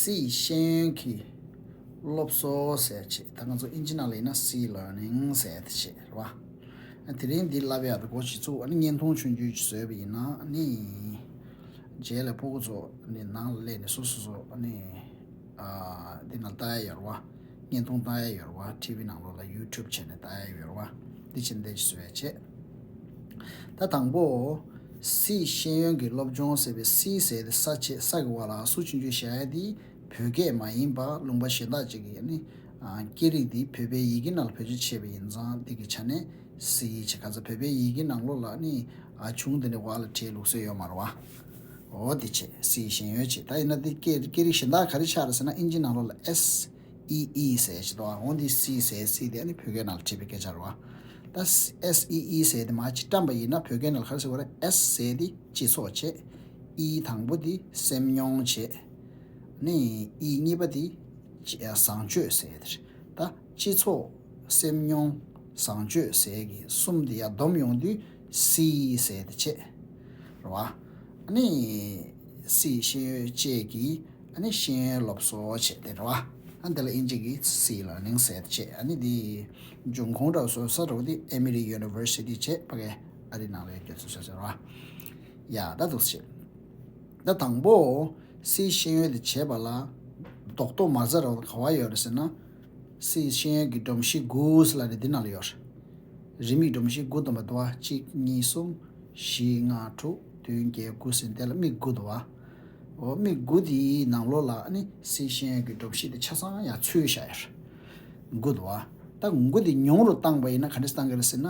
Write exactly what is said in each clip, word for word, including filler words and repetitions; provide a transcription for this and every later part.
སི་ཤེས་ཡོན་གྱི་སློབ་གསོ་ཟེར་བྱས། ད་ང་ཚོ་ཨིན་ཇི་ནང་ལ་ཡིན་ན་སི་ལར་ནིང་ཟེར་དེ་བྱས་རེད་བ། དེ་རིང་འདི་བསླབ་ཡག་དེ་འགོ་ཅིག་བཙུགས། ཨ་ནི་བརྙན་ཐུང་ཆུང་ཆུང་ཅིག་བཟོས་པ་ཡིན་ན། ཨ་ནི་རྗེས་ལ་སྤུ་གུ་ཚོ་ཨ་ནི་ནང་ལ་སླེབས་ནས་སོ་སོ་སོ་ཨ་ནི་ཨ་འདི་ནང་ལྟ་ཡ་ཡོད་རེད་བ། བརྙན་ཐུང་ལྟ་ཡ་ཡོད་རེད་བ། ཊི་ཝི་ནང་ལོགས་ལ་ཡུ་ཊུབ་བྱས་ནས་ལྟ་ཡ་ཡོད་རེད་བ། འདི་བྱས་ནས་འདི་ཅིག་བཟོས་ཡ་བྱས། ད་དང་པོ། སི་ཤེས་ཡོན་གྱི་སློབ་སྦྱོང་ཟེར་བའི་སི་ཟེར་དེ་ས་བྱས། ས་གི་བར་ལ་སུ་ཆུང་ཆུང་བཞག་ཡ་དེ་བོད་སྐད་མ་ཡིན་པ་ལུང་པ་གཞན་དག་ཅིག་གི་ཨ་ནི་ཨ་སྐད་རིགས་དེ་བོད་པའི་ཡི་གེ་ནང་ལ་བེད་སྤྱོད་བྱས་པ་ཡིན་ཙང་། འདི་གི་ཆ་ནས་སི་བྱས། ག་ཚོད་བོད་པའི་ཡི་གེ་ནང་ལོགས་ལ་ཨ་ནི་ཨ་ཆུང་དེ་ནས་བར་ལ་བྲིས་ལུགས་སྲོལ་ཡོད་མ་རེད་བ། འོ་དེ་བྱས། སི་ཤེས་ཡོན་བྱས། ད་ཡིན་ན་དེ་སྐད་སྐད་རིགས་གཞན་དག་ག་རེ་ཆགས་རེད་ཟེར་ན། ཨིན་ཇི་ནང་ལོགས་ལ་ཨེས་ཨི་ཨི་ཟེར་ཅིག་འདུག་བ། འོ་འདི་སི་ཟེར། སི་དེ་ཨ་ནི་བོད་སྐད་ནང་ལ་བྲིས་པའི་སྐད་ཆ་རེད་བ། ད་ཨེས་ཨི་ཨི་ཟེར་དེ་མར་ཅིག་བཀྲམ་པ་ཡིན་ན་བོད་སྐད་ནང་ལ་ག་རེ་ཟེར་དགོས་རེད། ཨེས་ཟེར་དེ་སྤྱི་ཚོགས་བྱས། ཨི་དང་པོ་དེ་སེམས་མྱོང་བྱས། ནི་ཨི་གཉིས་པ་དེ་བཟང་སྤྱོད་ཟེར་དེ་རེད། ད་སྤྱི་ཚོགས། སེམས་མྱོང་། བཟང་སྤྱོད་ཟེར་གྱི་གསུམ་དེ་ཡར་བསྡོམས་ཡོང་དུས་སི་ཟེར་དེ་བྱས་རེད་བ། ཨ་ནི་སི་ཤེས་ཡོན་བཅས་ཀྱི་ཨ་ནི་ཤེས་ཡོན་སློབ་གསོ་བྱས་དེ་རེད་བ། ཨ་འདི་ལ་ཨིན་ཇི་གི་སི་ལར་ནིང་ཟེར་དེ་བྱས། ཨ་ནི་འདི་འབྱུང་ཁུངས་འདྲ་བོ་བཟོ་ས་འདྲ་བོ་དེ་ཨེ་མི་རི་ཡུ་ནི་ཝར་སི་ཊི་བྱས། ཕ་གི་ཨ་རི་ནང་ལ་ཡོད་རྒྱུ་ཚོ་བྱས་ཟེར་བ། ཡ་ད་འདུག་སེ་བྱས། ད་དང་པོ་སི་ཤེས་ཡོན་དེ་བྱས་པ་ལ་རྡོག་རྡོག་མ་རྩ་ར་ག་བ་ཡོད་རེད་ཟེར་ན། སི་ཤེས་ཡོན་གྱི་སྒྲོམ་གཞི་དགུ་ཟེར་ལབ་ནས་འདི་ནང་ལ་ཡོད་རེད། རིས་མེད་སྒྲོམ་གཞི་དགུ་འདུག་མ་འདུག་བ། གཅིག་གཉིས་གསུམ། བཞི་ལྔ་དྲུག་བདུན་བརྒྱད་དགུ་ཟེར་དེ་ལ་མིག་དགུ་འདུག་བ། འོ་མིག་དགུ་དེའི་ནང་ལོགས་ལ་ཨ་ནི་སི་ཤེས་ཡོན་གྱི་སྒྲོམ་གཞི་དེ་ཆ་ཚང་ཡང་ཚུད་བཞག་ཡོད་རེད། དགུ་འདུག་བ། ད་དགུ་དེ་ཉུང་རུ་བཏང་པ་ཡིན་ན་ག་འདྲས་བཏང་གི་རེད་ཟེར་ན།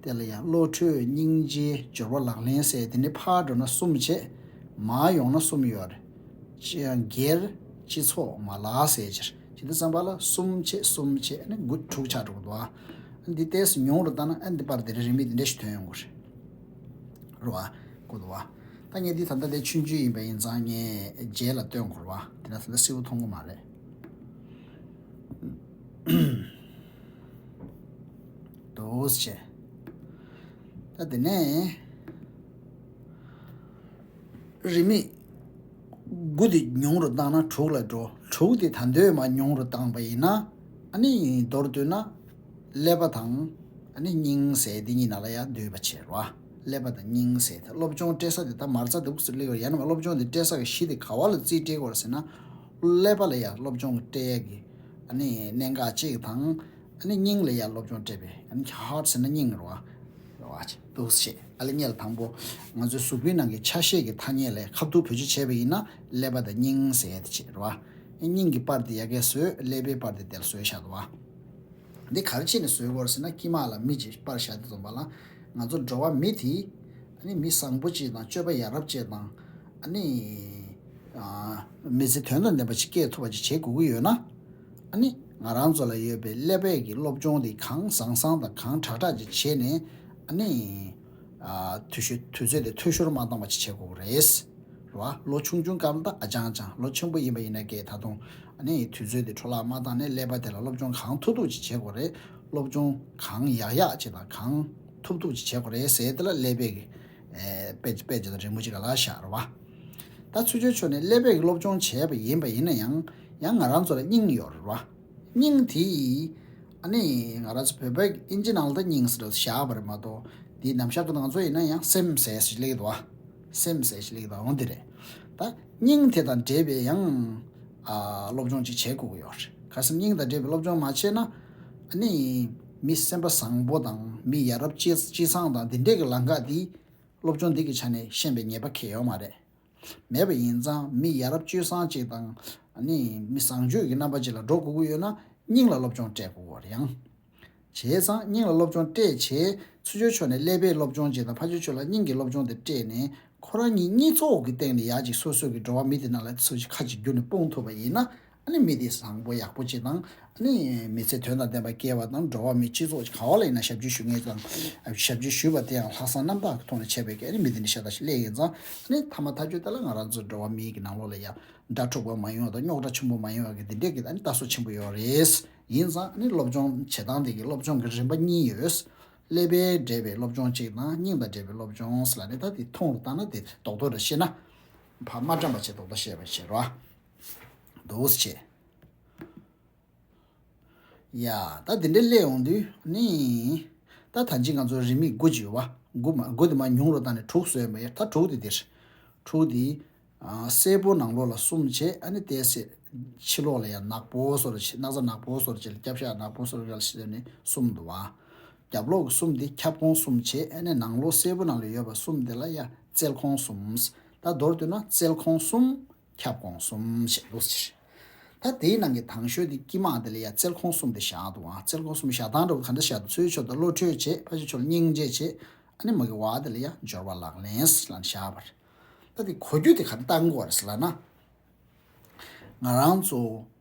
དེ་ལ་ཡང་བློ་གྲོས་སྙིང་རྗེ་འབྱོར་བ་ལག་ལེན་ཟེར་དེ་ནི་ཕར་འགྲོ་ན་གསུམ་བྱས། མར་ཡོང་ན་གསུམ་ཡོད་རེད། སྤྱི་སྒེར། སྤྱི་ཚོགས། མ་ལག་ཟེར་ཕྱིར་ཇི་ལྟར་བསམ་པ་ལ་གསུམ་བྱས་གསུམ་བྱས་ནི་དགུ་དྲུག་ཆགས་འགྲོ་གི་འདུག་ཨ། འདི་ཏོག་ཙམ་ཉུང་རུ་བཏང་ན་ཨ་འདི་པར་དེ་རིང་རིན་མེད་འདི་འདྲ་ཞིག་ཐོན་ཡོང་གི་རེད། རེད་བ། དགུ་འདུག་བ། ད་ངས་འདི་ད་ལྟ་དེ་ཆུང་ཆུང་ཡིན་པ་ཡིན་ཙང་ངས་རྗེས་ལ་སྟོན་དགོས་རེད་བ། དེ་ན་ད་ལྟ་གསལ་པོ་མཐོང་གི་མ་རེད། འདུག་སེ་བྱས། ད་དེ་ནས་རིན་མེད་དགུ་དེ་ཉུང་རུ་བཏང་ན་དྲུག་ལ་འགྲོ། དྲུག་དེ་ད་འདོད་མ་ཉུང་རུ་བཏང་པ་ཡིན་ན། ཨ་ནི་མདོར་བསྡུས་ན་ཀླད་པ་དང་ཨ་ནི་སྙིང་ཟེར་དེ་གཉིས་ནང་ལ་ཡང་འདུས་པ་བྱེད་རོ། ཀླད་པ་དང་སྙིང་ཟེར་དེ་སློབ་སྦྱོང་སྤྲད་ས་དེ་ད་མ་རྩ་དེ་འུག་སེ་སླེབས་ཡོད་རེད། ཡང་ན་སློབ་སྦྱོང་དེ་སྤྲད་ས་གི་གཞི་དེ་ག་བ་ལ་རྩིས་སྤྲད་དགོས་རེད་ཟེར་ན། ཀླད་པ་ལ་ཡང་སློབ་སྦྱོང་སྤྲད་ཡ་གི་ཨ་ནི་གནད་འགག་གཅིག་དང་། ཨ་ནི་སྙིང་ལ་ཡང་སློབ་སྦྱོང་སྤྲད་པས། ཨ་ནི་ཧར་ཊི་ཟེར་ན་སྙིང་རེད་བ། རེད་བ། འདུག་སེ་བྱས། ཨ་ལེ་སྔོན་ལ་དང་པོ་ང་ཚོའི་གཟུགས་པོའི་ནང་གི་ཆ་ཤས་ཀྱི་ཐ་སྙད་ལ་ཁ་ཐུག་བེད་སྤྱོད་བྱས་པ་ཡིན་ན་ཀླད་པ་དང་སྙིང་ཟེར་ཡ་དེ་བྱས་རེད་བ། ཨ་སྙིང་གི་པར་དེ་ཡ་གིར་བཟོས། ཀླད་པའི་པར་དེ་དེ་ལ་བཟོས་བཞག་འདུག་བ། འདི་ག་རེ་བྱས་ནས་བཟོས་ཡོད་རེད་ཟེར་ན། དཀྱིལ་མ་ལ་མི་གཅིག་པར་བཞག་དེ་ཙམ་པ་ལ་ང་ཚོ་འགྲོ་བ་མི་དེ་ཨ་ནི་མི་བཟང་པོ་གཅིག་དང་སྤྱོད་པ་ཡ་རབས་གཅིག་དང་། ཨ་ནི་ཨ་མི་ཚེ་དོན་དང་ལྡན་པ་ཞིག་སྐྱེལ་ཐུབ་པ་ཅིག་བྱེད་དགོས་ཀྱི་ཡོད་ན། ཨ་ནི་ང་རང་ཚོ་ལ་ཡོད་པའི་ཀླད་པའི་གི་སློབ་སྦྱོང་དེ་གང་བཟང་བཟང་དང་གང་དྲག་དྲག་ཅིག་བྱས་ནས། ཨ་ནི་ཨ་དུས་ཤོ་དུས་ཚོད་དེ་འཐུས་ཤོར་མ་བཏང་བ་ཅིག་བྱེད་དགོས་ཀྱི་རེད། རེད་བ། ལོ་ཆུང་ཆུང་སྐབས་ལ་ད་ཨ་ཅང་ཅང་། ལོ་ཆེན་པོ་ཡིན་པ་ཡིན་ན་ཀྱེ་ད་དུང་ཨ་ནི་དུས་ཚོད་དེ་འཕྲོ་བརླག་མ་བཏང་ནས་ཀླད་པ་དེ་ལ་སློབ་སྦྱོང་གང་ཐུབ་ཐུབ་ཅིག་བྱེད་དགོས་རེད། སློབ་སྦྱོང་གང་ཡག་ཡག་ཅིག་དང་གང་ཐུབ་ཐུབ་ཅིག་བྱེད་དགོས་རེད་ཟེར་དེ་ལ་ཀླད་པའི་གི་ཨེ་དཔེ་དཔེ་ཅིག་དང་རི་མོ་ཅིག་ག་ལ་བཞག་རེད་བ། ད་ཚུར་ཕྱོགས་ཕྱོགས་ནས་ཀླད་པའི་གི་སློབ་སྦྱོང་བྱས་པ་ཡིན་པ་ཡིན་ན་ཡང་། ཡང་ང་རང་ཚོ་ལ་སྙིང་ཡོད་རེད་བ། སྙིང་དེ་ཡིས་ཨ་ནི་ང་རང་ཚོ་བོད་པའི་ཨིན་ཇི་ནང་ལ་ད་སྙིང་ཟེར་བཞག་པ་རེད་མ་གཏོགས། འདི་ནམ་ཞག་གི་ང་ཚོ་ཡིན་ན་ཡང་སེམས་ཟེར་ཞིག་ལེགས་འདུག་བ། སེམས་ཟེར་ཞིག་ལེགས་འདུག་འོང་འདི་རེད། ད་སྙིང་དེ་དང་འབྲེལ་བའི་ཡང་ཨ་སློབ་སྦྱོང་ཅིག་བྱེད་དགོས་ཀྱི་ཡོད་རེད། ག་སེམས་སྙིང་དང་འབྲེལ་བའི་སློབ་སྦྱོང་མ་བྱས་ན། ཨ་ནི་མི་སེམས་པ་བཟང་པོ་དང་མི་ཡ་རབས་སྤྱི་སྤྱི་བཟང་དང་འདི་འདྲས་ཀྱི་ལམ་ཁ་འདི་སློབ་སྦྱོང་འདི་གི་ཆ་ནས་ཤེས་པའི་ངེས་པ་གང་ཡང་ཡོད་མ་རེད། མེད་པ་ཡིན་ཙང་མི་ཡ་རབས་སྤྱོད་བཟང་ཅིག་དང་། ཨ་ནི་མི་བཟང་སྤྱོད་ཀྱི་རྣམ་པ་ཅིག་ལ་འགྲོ་དགོས་ཀྱི་ཡོད་ན་སྙིང་ལ་སློབ་སྦྱོང་སྤྲད་དགོས་ཀྱི་ཡོད་རེད་ཡང་། བྱས་ཙང་སྙིང་ལ་སློབ་སྦྱོང་སྤྲད་བྱས། ཚུར་ཕྱོགས་ཕྱོགས་ནས་ཀླད་པའི་སློབ་སྦྱོང་ཅིག་དང་ཕར་ཕྱོགས་ཕྱོགས་ལ་སྙིང་གི་སློབ་སྦྱོང་དེ་སྤྲད་ནས། ཁོ་རང་གཉིས་གཉིས་ཚོགས་ཀྱི་སྟེང་ནས་ཡར་ཅིག་སོ་སོ་གི་འགྲོ་བ་མི་དེ་ནང་ལ་ཚུར་ཅིག་ཁ་ཅིག་བསྒྱུར་ནས་སྤུངས་ཐུབ་པ་ཡིན་ན། ཨ་ནི་མི་དེ་བཟང་པོ་ཡག་པོ་ཅིག་དང་། ཨ་ནི་མི་ཚེ་དོན་དང་ལྡན་པ་སྐྱེལ་བ་དང་། འགྲོ་བ་མི་སྤྱི་ཚོགས་ཀྱི་ག་བ་ལ་ཡིན་ན་ཞབས་ཕྱི་ཞུ་མཁན་དང་། ཞབས་ཕྱི་ཞུས་པ་དེ་ཡང་ལྷག་བསམ་རྣམ་དག་གི་ཐོག་ནས་བྱས་པའི་གི་ཨ་ནི་མི་དེ་འདྲ་ཤ་སྟག་ཞིག་སླེབས་ཡིན་ཙང་། ཨ་ནི་ཐ་མ་ཐག་ཆོད་དེ་ལ་ང་རང་ཚོ་འགྲོ་བ་མིའི་གི་ནང་ལོགས་ལ་ཡང་དགྲ་འཁྲུག་པ་མ་ཡོང་བ་དང་རྙོག་དྲ་ཆེན་པོ་མ་ཡོང་བ་གི་འདི་འདྲས་ཀྱི་ཨ་ནི་ལྟ་སྲོལ་ཆེན་པོ་ཡོད་རེད། ཡིན་ཙང་ཨ་ནི་སློབ་སྦྱོང་བྱེད་སྟངས་དེ་གི་སློབ་སྦྱོང་གི་རིམ་པ་གཉིས་ཡོད། ཀླད་པས་འབྲེལ་བའི་སློབ་སྦྱོང་གཅིག་དང་། སྙིང་དང་འབྲེལ་བའི་སློབ་སྦྱོང་ཟེར་ལབ་ནས། ད་དེ་ཐུང་རུ་བཏང་ན་དེ་རྡོག་རྡོག་རེ་བཤད་ན། ཕར་མ་བཀྲམ་པ་བྱས་རྡོག་རྡོག་བཤད་པ་བྱེད་རོགས། འདུག་སེ་བྱས། ཡ། ད་དེ་འདྲ་སླེབས་ཡོང་དུས་ནི། ད་ད་ཅི་ང་ཚོ་རིས་མེད་དགུ་ཅིག་ཡོད་པ། དགུ་མ་དགུ་དེ་མར་ཉུང་རུ་བཏང་ནས་དྲུག་བཟོས་ཡོད་པ་ཡ། ད་དྲུག་དེ་འདིར། དྲུག་དེ། ཨ། སེར་པོ་ནང་ལོགས་ལ་གསུམ་བྱས། ཨ་ནི་ཏོག་ཙམ་ཕྱི་ལོགས་ལ་ཡང་ནག་པོ་བཟོ་འདྲ་བྱས། སྣག་ཚ་ནག་པོ་བཟོ་འདྲ་བྱས་ལ་སྐྱབས་ཤ་ནག་པོ་བཟོ་འདྲ་བྱས་ལ་བྱས་ནས་གསུམ་འདུག་པ། རྒྱབ་ལོགས་ཀྱི་གསུམ་དེ་ཁྱབ་ཁོངས་གསུམ་བྱས། ཨ་ནི་ནང་ལོགས་སེར་པོ་ནང་ལ་ཡོད་པ་གསུམ་དེ་ལ་ཡང་བཙལ་ཁོངས་གསུམ། ད་མདོར་བསྡུས་ན་བཙལ་ཁོངས་གསུམ། ཁྱབ་ཁོངས་གསུམ་ཞེས་འདུག་ཟེར། ད་དེའི་ནང་གི་དང་ཤོས་དེ་དཀྱིལ་མ་དེ་ལ་ཡང་བཙལ་ཁོངས་གསུམ་དེ་བཞག་འདུག་ཨང་། བཙལ་ཁོངས་གསུམ་བཞག་སྟངས་འདྲ་བོ་ག་འདྲ་བཞག་འདུག་ཚུལ་འཆོས་དང་བློ་གྲོས་བྱས། ཕལ་ཆེར་ཆོས་ལ་སྙིང་རྗེ་བྱས། ཨ་ནི་མ་གི་བ་དེ་ལ་ཡང་སྦྱོར་བ་ལག་ལེན་ལ་བཞག་པ་རེད། ད་དེ་གོ་རྒྱུ་དེ་ག་རེ་བཏང་དགོས་རེད་ཟེར་ལབ་ན། ང་རང་ཚོ་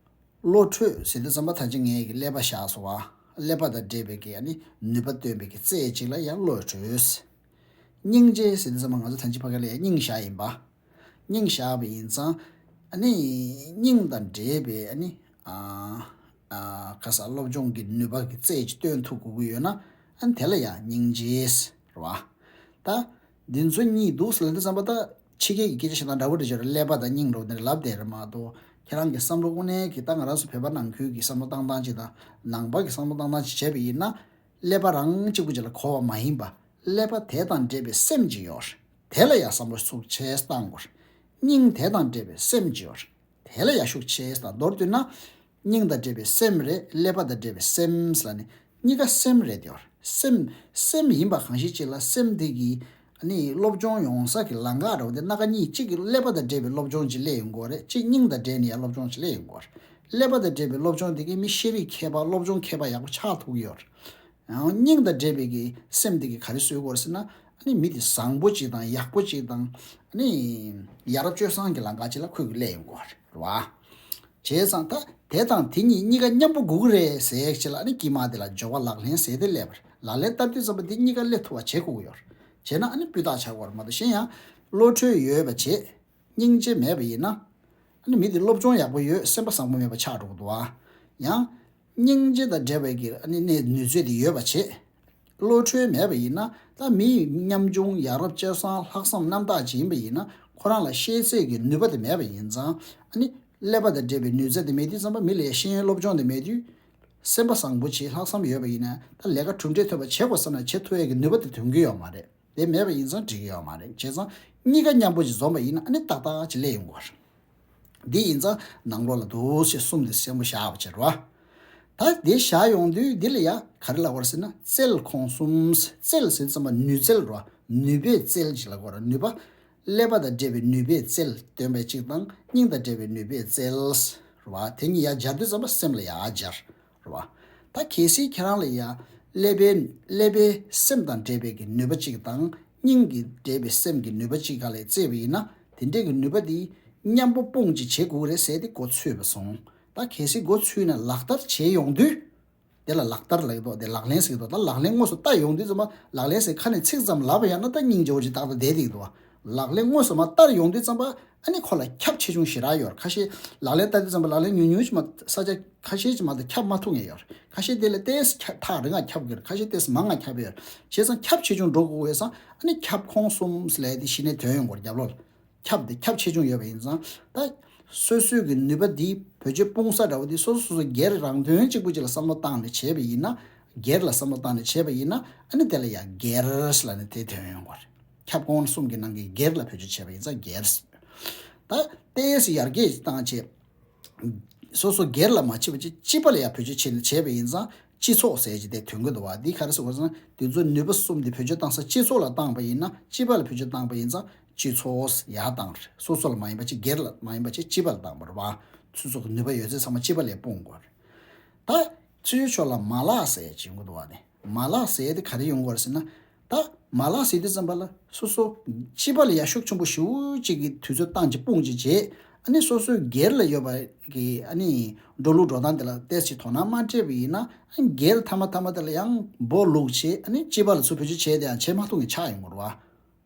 བློ་གྲོས་ཟེར་དུས་ཙམ་པ་ད་ཅི་ངས་ཀྱི་ཀླད་པ་བཞག་སོང་བ། ཀླད་པ་དང་འབྲེལ་བའི་གི་ཨ་ནི་ནུས་པ་སྟོན་པའི་གི་རྩལ་ཅིག་ལ་ཡང་བློ་གྲོས། སྙིང་རྗེ་ཟེར་དུས་ཙམ་པ་ང་ཚོ་ད་ཅི་ཕ་གི་ལ་ཡང་སྙིང་བཞག་ཡིན་པ། སྙིང་བཞག་པ་ཡིན་ཙང་། ཨ་ནི་སྙིང་དང་འབྲེལ་བའི་ཨ་ནི། ཨ། ཨ། ཁ་ས་སློབ་སྦྱོང་གི་ནུས་པ་གི་རྩལ་ཅིག་སྟོན་ཐུབ་དགོས་ཀྱི་ཡོད་ན། ཨ་ནི་དེ་ལ་ཡང་སྙིང་རྗེ་ཟེར་བ། ད། འདི་ཚོ་གཉིས་འདུག་ཟེར་ལབ་དུས་ཙམ་པ་ད་ཕྱི་རྒྱལ་གྱི་སྐད་ཆ་བཤད་སྟངས་འདྲ་བོ་འདྲ་ཅིག་རེད། ཀླད་པ་དང་སྙིང་འདྲ་བོ་འདི་ལབ་བསྡད་རེད་མ་གཏོགས། ཁྱེད་རང་གི་བསམ་བློ་དངོས་གནས་ཀྱི་ད་ང་རང་ཚོ་བོད་པ་ནང་ཁུལ་གྱི་བསམ་བློ་བཏང་སྟངས་ཅིག་དང་། ནང་པ་གི་བསམ་བློ་བཏང་སྟངས་ཅིག་བྱས་པ་ཡིན་ན། ཀླད་པ་རང་གཅིག་པུ་ཅིག་ལ་གོ་བ་མ་ཡིན་པ། ཀླད་པ་དེ་དང་འབྲེལ་བའི་སེམས་ཅིག་ཡོད་རེད། དེ་ལ་ཡང་བསམ་བློ་ཤུགས་ཆེ་བཏང་དགོས་རེད། སྙིང་དེ་དང་འབྲེལ་བའི་སེམས་ཅིག་ཡོད་རེད། དེ་ལ་ཡང་ཤུགས་ཆེ་བཏང་། མདོར་བསྡུས་ན། སྙིང་དང་འབྲེལ་བའི་སེམས་རེད། ཀླད་པ་དང་འབྲེལ་བའི་སེམས་ལ་ནི་གཉིས་ཀ་སེམས་རེད་དེ། སེམས། སེམས་ཡིན་པ་གང་ཞིག་ཅིག་ལ་སེམས་དེ་གིས་ནི་སློབ་སྦྱོང་ཡོང་ས་གི་ལམ་ཁ་རེད་པ། དེ་སྣ་ཁ་གཉིས། གཅིག་གི་ཀླད་པ་དང་འབྲེལ་བའི་སློབ་སྦྱོང་ཅིག་སླེབས་ཡོང་གི་ཡོད་རེད། གཅིག་སྙིང་དང་འབྲེལ་ནས་ཡང་སློབ་སྦྱོང་ཅིག་སླེབས་ཡོང་གི་ཡོད་རེད། ཀླད་པ་དང་འབྲེལ་བའི་སློབ་སྦྱོང་དེ་གིས་མི་ཤེས་རིག་མཁས་པ། སློབ་སྦྱོང་མཁས་པ་ཡག་པོ་ཆགས་ཐུབ་ཀྱི་ཡོད་རེད། ཡང་སྙིང་དང་འབྲེལ་བའི་གི་སེམས་དེ་གིས་ག་རེ་བཟོ་གི་ཡོད་རེད་ཟེར་ན། ཨ་ནི་མི་དེ་བཟང་པོ་ཅིག་དང་ཡག་པོ་ཅིག་དང་། ཨ་ནི་ཡ་རབས་སྤྱོད་བཟང་གི་ལམ་ཁ་ཅིག་ལ་ཁོས་ཀྱིས་སླེབས་ཡོང་གི་ཡོད་རེད་པ། བྱས་ཙང་ད་དེ་དང་དེ་གཉིས་གཉིས་ཀ་མཉམ་པོ་དགོས་ཀྱི་རེད་ཟེར་ཡག་ཅིག་ལ། ཨ་ནི་དཀྱིལ་མ་དེ་ལ་སྦྱོར་བ་ལག་ལེན་ཟེར་དེ་སླེབས་པ་རེད། ལག་ལེན་བསྟར་དུས་ཙམ་པ་དེ་གཉིས་ཀ་སླེབས་ཐུབ་པ་བྱེད་དགོས་ཀྱི་ཡོད་རེད། བྱས་ན་ཨ་ནི་སྤུས་དག་ཆགས་ཀྱི་ཡོད་རེད་མ་གཏོགས། གཞན་ཡང་བློ་གྲོས་ཡོད་པ་བྱས། སྙིང་རྗེ་མེད་པ་ཡིན་ན། ཨ་ནི་མི་དེ་སློབ་སྦྱོང་ཡག་པོ་ཡོད། སེམས་པ་བཟང་པོ་མེད་པ་ཆགས་འགྲོ་གི་འདུག་ཨ། ཡང་། སྙིང་རྗེ་དང་འབྲེལ་བའི་གི་ཨ་ནི་གནས་ནུས་ཚོད་དེ་ཡོད་པ་བྱས། བློ་གྲོས་མེད་པ་ཡིན་ན། ད་མི་ཉམ་ཆུང་ཡ་རབས་སྤྱོད་བཟང་ལྷག་བསམ་རྣམ་དག་ཅིག་ཡིན་པ་ཡིན་ན། ཁོ་རང་ལ་ཤེས་ཚད་ཀྱི་ནུས་པ་དེ་མེད་པ་ཡིན་ཙང་། ཨ་ནི་ཀླད་པ་དང་འབྲེལ་བའི་ནུས་རྩལ་དེ་མེད་དུས་ཙམ་པ། མི་ལ་ཤེས་ཡོན་སློབ་སྦྱོང་དེ་མེད་དུས། སེམས་པ་བཟང་པོ་བྱས་ལྷག་བསམ་ཡོད་པ་ཡིན་ན། ད་ལས་ཀ་གྲུབ་འབྲས་ཐོན་པ་བྱེད་དགོས་བསམ་ན་བྱེད་ཐུབ་ཡས་ཀྱི་ནུས་པ་དེ་ཐོན་གྱི་ཡོད་མ་རེད། དེ་མེད་པ་ཡིན་ཙང་འགྲིག་གི་ཡོད་མ་རེད། བྱས་ཙང་གཉིས་ཀ་མཉམ་པོ་ཅིག་འཛོམས་པ་ཡིན་ན། ཨ་ནི་ཏག་ཏག་ཅིག་སླེབས་ཡོང་གི་རེད། འདི་ཡིན་ཙང་ནང་ལོགས་ལ་འདུག་སེ་གསུམ་དེ་གསལ་པོ་བཞག་པ་བྱེད་རོགས། ད་དེ་བཞག་ཡོང་དུས་འདི་ལ་ཡ་ག་རེ་ལབ་དགོས་རེད་ཟེར་ན། རྩལ་ཁོངས་གསུམ། རྩལ་ཟེར་ཙམ་པ་ནུས་རྩལ་རོ། ནུས་པའི་རྩལ་ཅིག་ལབ་དགོས་རེད། ནུས་པ། ཀླད་པ་དང་འབྲེལ་བའི་ནུས་པའི་རྩལ་སྟོན་པ་གཅིག་དང་། སྙིང་དང་འབྲེལ་བའི་ནུས་པའི་རྩལ་རོ། དེ་གཉིས་ཡར་སྦྱར་དུས་ཙམ་པ་སེམས་ལ་ཡར་སྦྱར་རོ། ད་གལ་སྲིད་ཁྱེད་རང་ལ་ཡ་ཀླད་པའི། ཀླད་པའི་སེམས་དང་འབྲེལ་བའི་གི་ནུས་པ་གཅིག་དང་། སྙིང་གི་འབྲེལ་བའི་སེམས་ཀྱི་ནུས་པ་གཅིག་སྒང་ལ་བརྩིས་པ་ཡིན་ན། དེ་འདྲའི་གི་ནུས་པ་དེ་མཉམ་པོ་སྤུངས་ཅིག་བྱེད་དགོས་རེད་ཟེར་དེ་འགོ་ཚུགས་པ་སོང་། ད་གལ་སྲིད་འགོ་ཚུགས་ནས་ལག་བསྟར་བྱས་ཡོང་དུས། དེ་ལ་ལག་བསྟར་ལབ་ཀྱི་འདུག་དེ་ལག་ལེན་ཟེར་གྱི་འདུག་ད་ལག་ལེན་དངོས་སུ་བསྟར་ཡོང་དུས་ཙམ་པ། ལག་ལེན་ཟེར་ཁ་ནས་ཚིག་ཙམ་ལབ་པ་ཡིན་ན་ད་སྙིང་རྗེ་པོ་ཅིག་ཏག་ཏག་བསྡད་ཀྱི་འདུག་ལག་ལེན་དངོས་སུ་མར་བསྟར་ཡོང་དུས་ཙམ་པ། ཨ་ནི་ཁོ་ལ་ཁྱབ་ཆེ་ཆུང་ཞེ་དྲག་ཡོད་རེད། ཁ་ཤས་ལག་ལེན་བསྟར་དུས་ཙམ་པ་ལག་ལེན་ཉུང་ཉུང་ཅིག་མ། ས་ཆ་ཁ་ཤས་ཅིག་མ་གཏོགས་ཁྱབ་མ་ཐུབ་མཁན་ཡོད་རེད། ཁ་ཤས་དེ་ལ་ཏོག་ཙམ་ཁྱབ། ཐག་རིང་ང་ཁྱབ་ཀྱི་རེད། ཁ་ཤས་ཏོག་ཙམ་མང་ང་ཁྱབ་ཡོད་རེད། བྱས་ཙང་ཁྱབ་ཆེ་ཆུང་འགྲོ་དགོས་པས་ཙང་། ཨ་ནི་ཁྱབ་ཁོངས་གསུམ་ཟེར་ལབ་དེ་གཞི་ནས་ཐོན་ཡོང་དགོས་རེད། རྒྱབ་ལོགས་ལ། ཁྱབ་དེ་ཁྱབ་ཆེ་ཆུང་ཡོད་པ་ཡིན་ཙང་། ད་སོ་སོའི་གི་ནུས་པ་འདི་བེད་སྤྱོད་སྤུངས་ས་འདྲ་བོ་འདི་སོ་སོ་སོ་སོ་སྒེར་རང་དོན་གཅིག་པུ་གཅིག་ལ་བསམ་བློ་བཏང་ནས་བྱས་པ་ཡིན་ན། སྒེར་ལ་བསམ་བློ་བཏང་ནས་བྱས་པ་ཡིན་ན། ཨ་ནི་དེ་ལ་ཡང་སྒེར་ལབ་ནས་དེ་ཐོན་ཡོང་གི་རེད། ཁྱབ་ཁོངས་གསུམ་གྱི་ནང་གི་སྒེར་ལ་བེད་སྤྱོད་བྱས་པ་ཡིན་ཙང་སྒེར། ད་ཏོག་ཙམ་ཡར་རྒྱས་བཏང་བྱས། སོ་སོ་སྒེར་ལ་མ་བྱས་པ་བྱས། སྤྱི་པ་ལ་ཡང་བེད་སྤྱོད་བྱས་ནས་བྱས་པ་ཡིན་ཙང་སྤྱི་ཚོགས་ཟེར་གྱི་དེ་ཐོན་གྱི་འདུག་བ། འདི་ག་རེ་ཟེར་དགོས་ཟེར་ན། དེ་ཚོ་ནུས་པ་གསུམ་དེ་བེད་སྤྱོད་བཏང་ས་སྤྱི་ཚོགས་ལ་བཏང་པ་ཡིན་ན། སྤྱི་པ་ལ་བེད་སྤྱོད་བཏང་པ་ཡིན་ཙང་སྤྱི་ཚོགས་ཡར་བཏང་རེད། སོ་སོ་ལ་མ་ཡིན་པ་བྱས། སྒེར་ལ་མ་ཡིན་པ་བྱས། སྤྱི་པ་ལ་བཏང་བ་རེད་བ། སོ་སོ་གི་ནུས་པ་ཡོད་ཚད་ཚང་མ་སྤྱི་པ་ལ་སྤུངས་དགོས་རེད། ད་ཚུལ་འཆོས་ལ་མ་ལགས་ཟེར་གྱི་ཡོང་གི་འདུག་བ། དེ་མ་ལགས་ཟེར་དེ་ག་རེ་ཡོང་གི་ཡོད་རེད་ཟེར་ན། ད་མ་ལགས་ཟེར་དུས་ཙམ་པ་ལ་སོ་སོ་སྤྱི་པ་ལ་ཡ་ཤུགས་ཆེན་པོ་ཞེ་པོ་ཅིག་གི་དུས་ཚོད་བཏང་ཅིག་སྤུངས་ཅིག་བྱས། ཨ་ནི་སོ་སོའི་སྒེར་ལ་ཡོད་པ་གི་ཨ་ནི་འགྲོ་ལུགས་འགྲོ་སྟངས་དེ་ལ་ཏོག་ཙམ་དོ་སྣང་མ་སྤྲད་པ་ཡིན་ན། ཨ་ནི་སྒེར་མཐའ་མ་མཐའ་མ་དེ་ལ་ཡང་སྦོ་ལུག་བྱས། ཨ་ནི་སྤྱི་པ་ལ་ཚུར་བེད་སྤྱོད་བྱས་དེ་ཡང་བྱེད་མ་ཐུབ་མཁན་ཆགས་ཡོང་གི་རེད་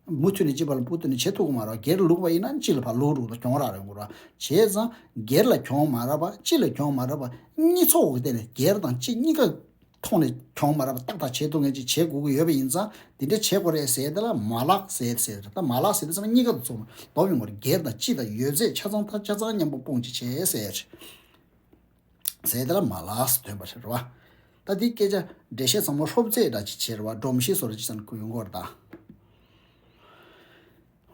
བ། མུ་མཐུད་ནས་སྤྱི་པ་ལ་མུ་མཐུད་ནས་བྱེད་ཐུབ་ཀྱི་མ་རེད་བ། སྒེར་ལུག་པ་ཡིན་ན་སྤྱི་ལ་ཕར་ལུག་རུག་དང་གྱོང་རག་རེད་འགོ་ར། བྱས་ཙང་སྒེར་ལ་གྱོང་མ་རག་པ། སྤྱི་ལ་གྱོང་མ་རག་པ། གཉིས་ཚོགས་ཀྱི་སྟེང་ནས་སྒེར་དང་སྤྱི་གཉིས་ཀ་ ཐོག་ནས་གྱོང་མ་རག་པ་ཏག་ཏག་བྱེད་ཐུབ་མཁན་ཅིག་བྱེད་དགོས་ཀྱི་ཡོད་པ་ཡིན་ཙང་འདི་འདྲ་བྱེད་དགོས་རེད་ཟེར་དེ་ལ་མ་ལག་ཟེར་ཟེར་ད་མ་ལག་ཟེར་དུས་ཙམ་གཉིས་ཀ་དང་ཚོགས་ལྡོག་ཡོང་གི་རེད། སྒེར་དང་སྤྱི་དང་ཡོད་ཚད་ཆ་ཚང་ད་ཆ་ཚང་མཉམ་པོ་སྤུངས་ཅིག་བྱས་ཟེར། ཟེར་དེ་ལ་མ་ལགས་སུ་ཐོན་པ་རེད་བ། ད་འདི་སྐད་ཆ་འགྲེལ་བཤད་ཚང་མ་ཧྲོབ་ཙེ་འདྲ་ཅིག་བྱེད་རེད་བ། སྒྲོམ་གཞི་བཟོ་འདྲ་ཅིག་ཙམ་ཁུ་ཡོང་གི་རེད་ད།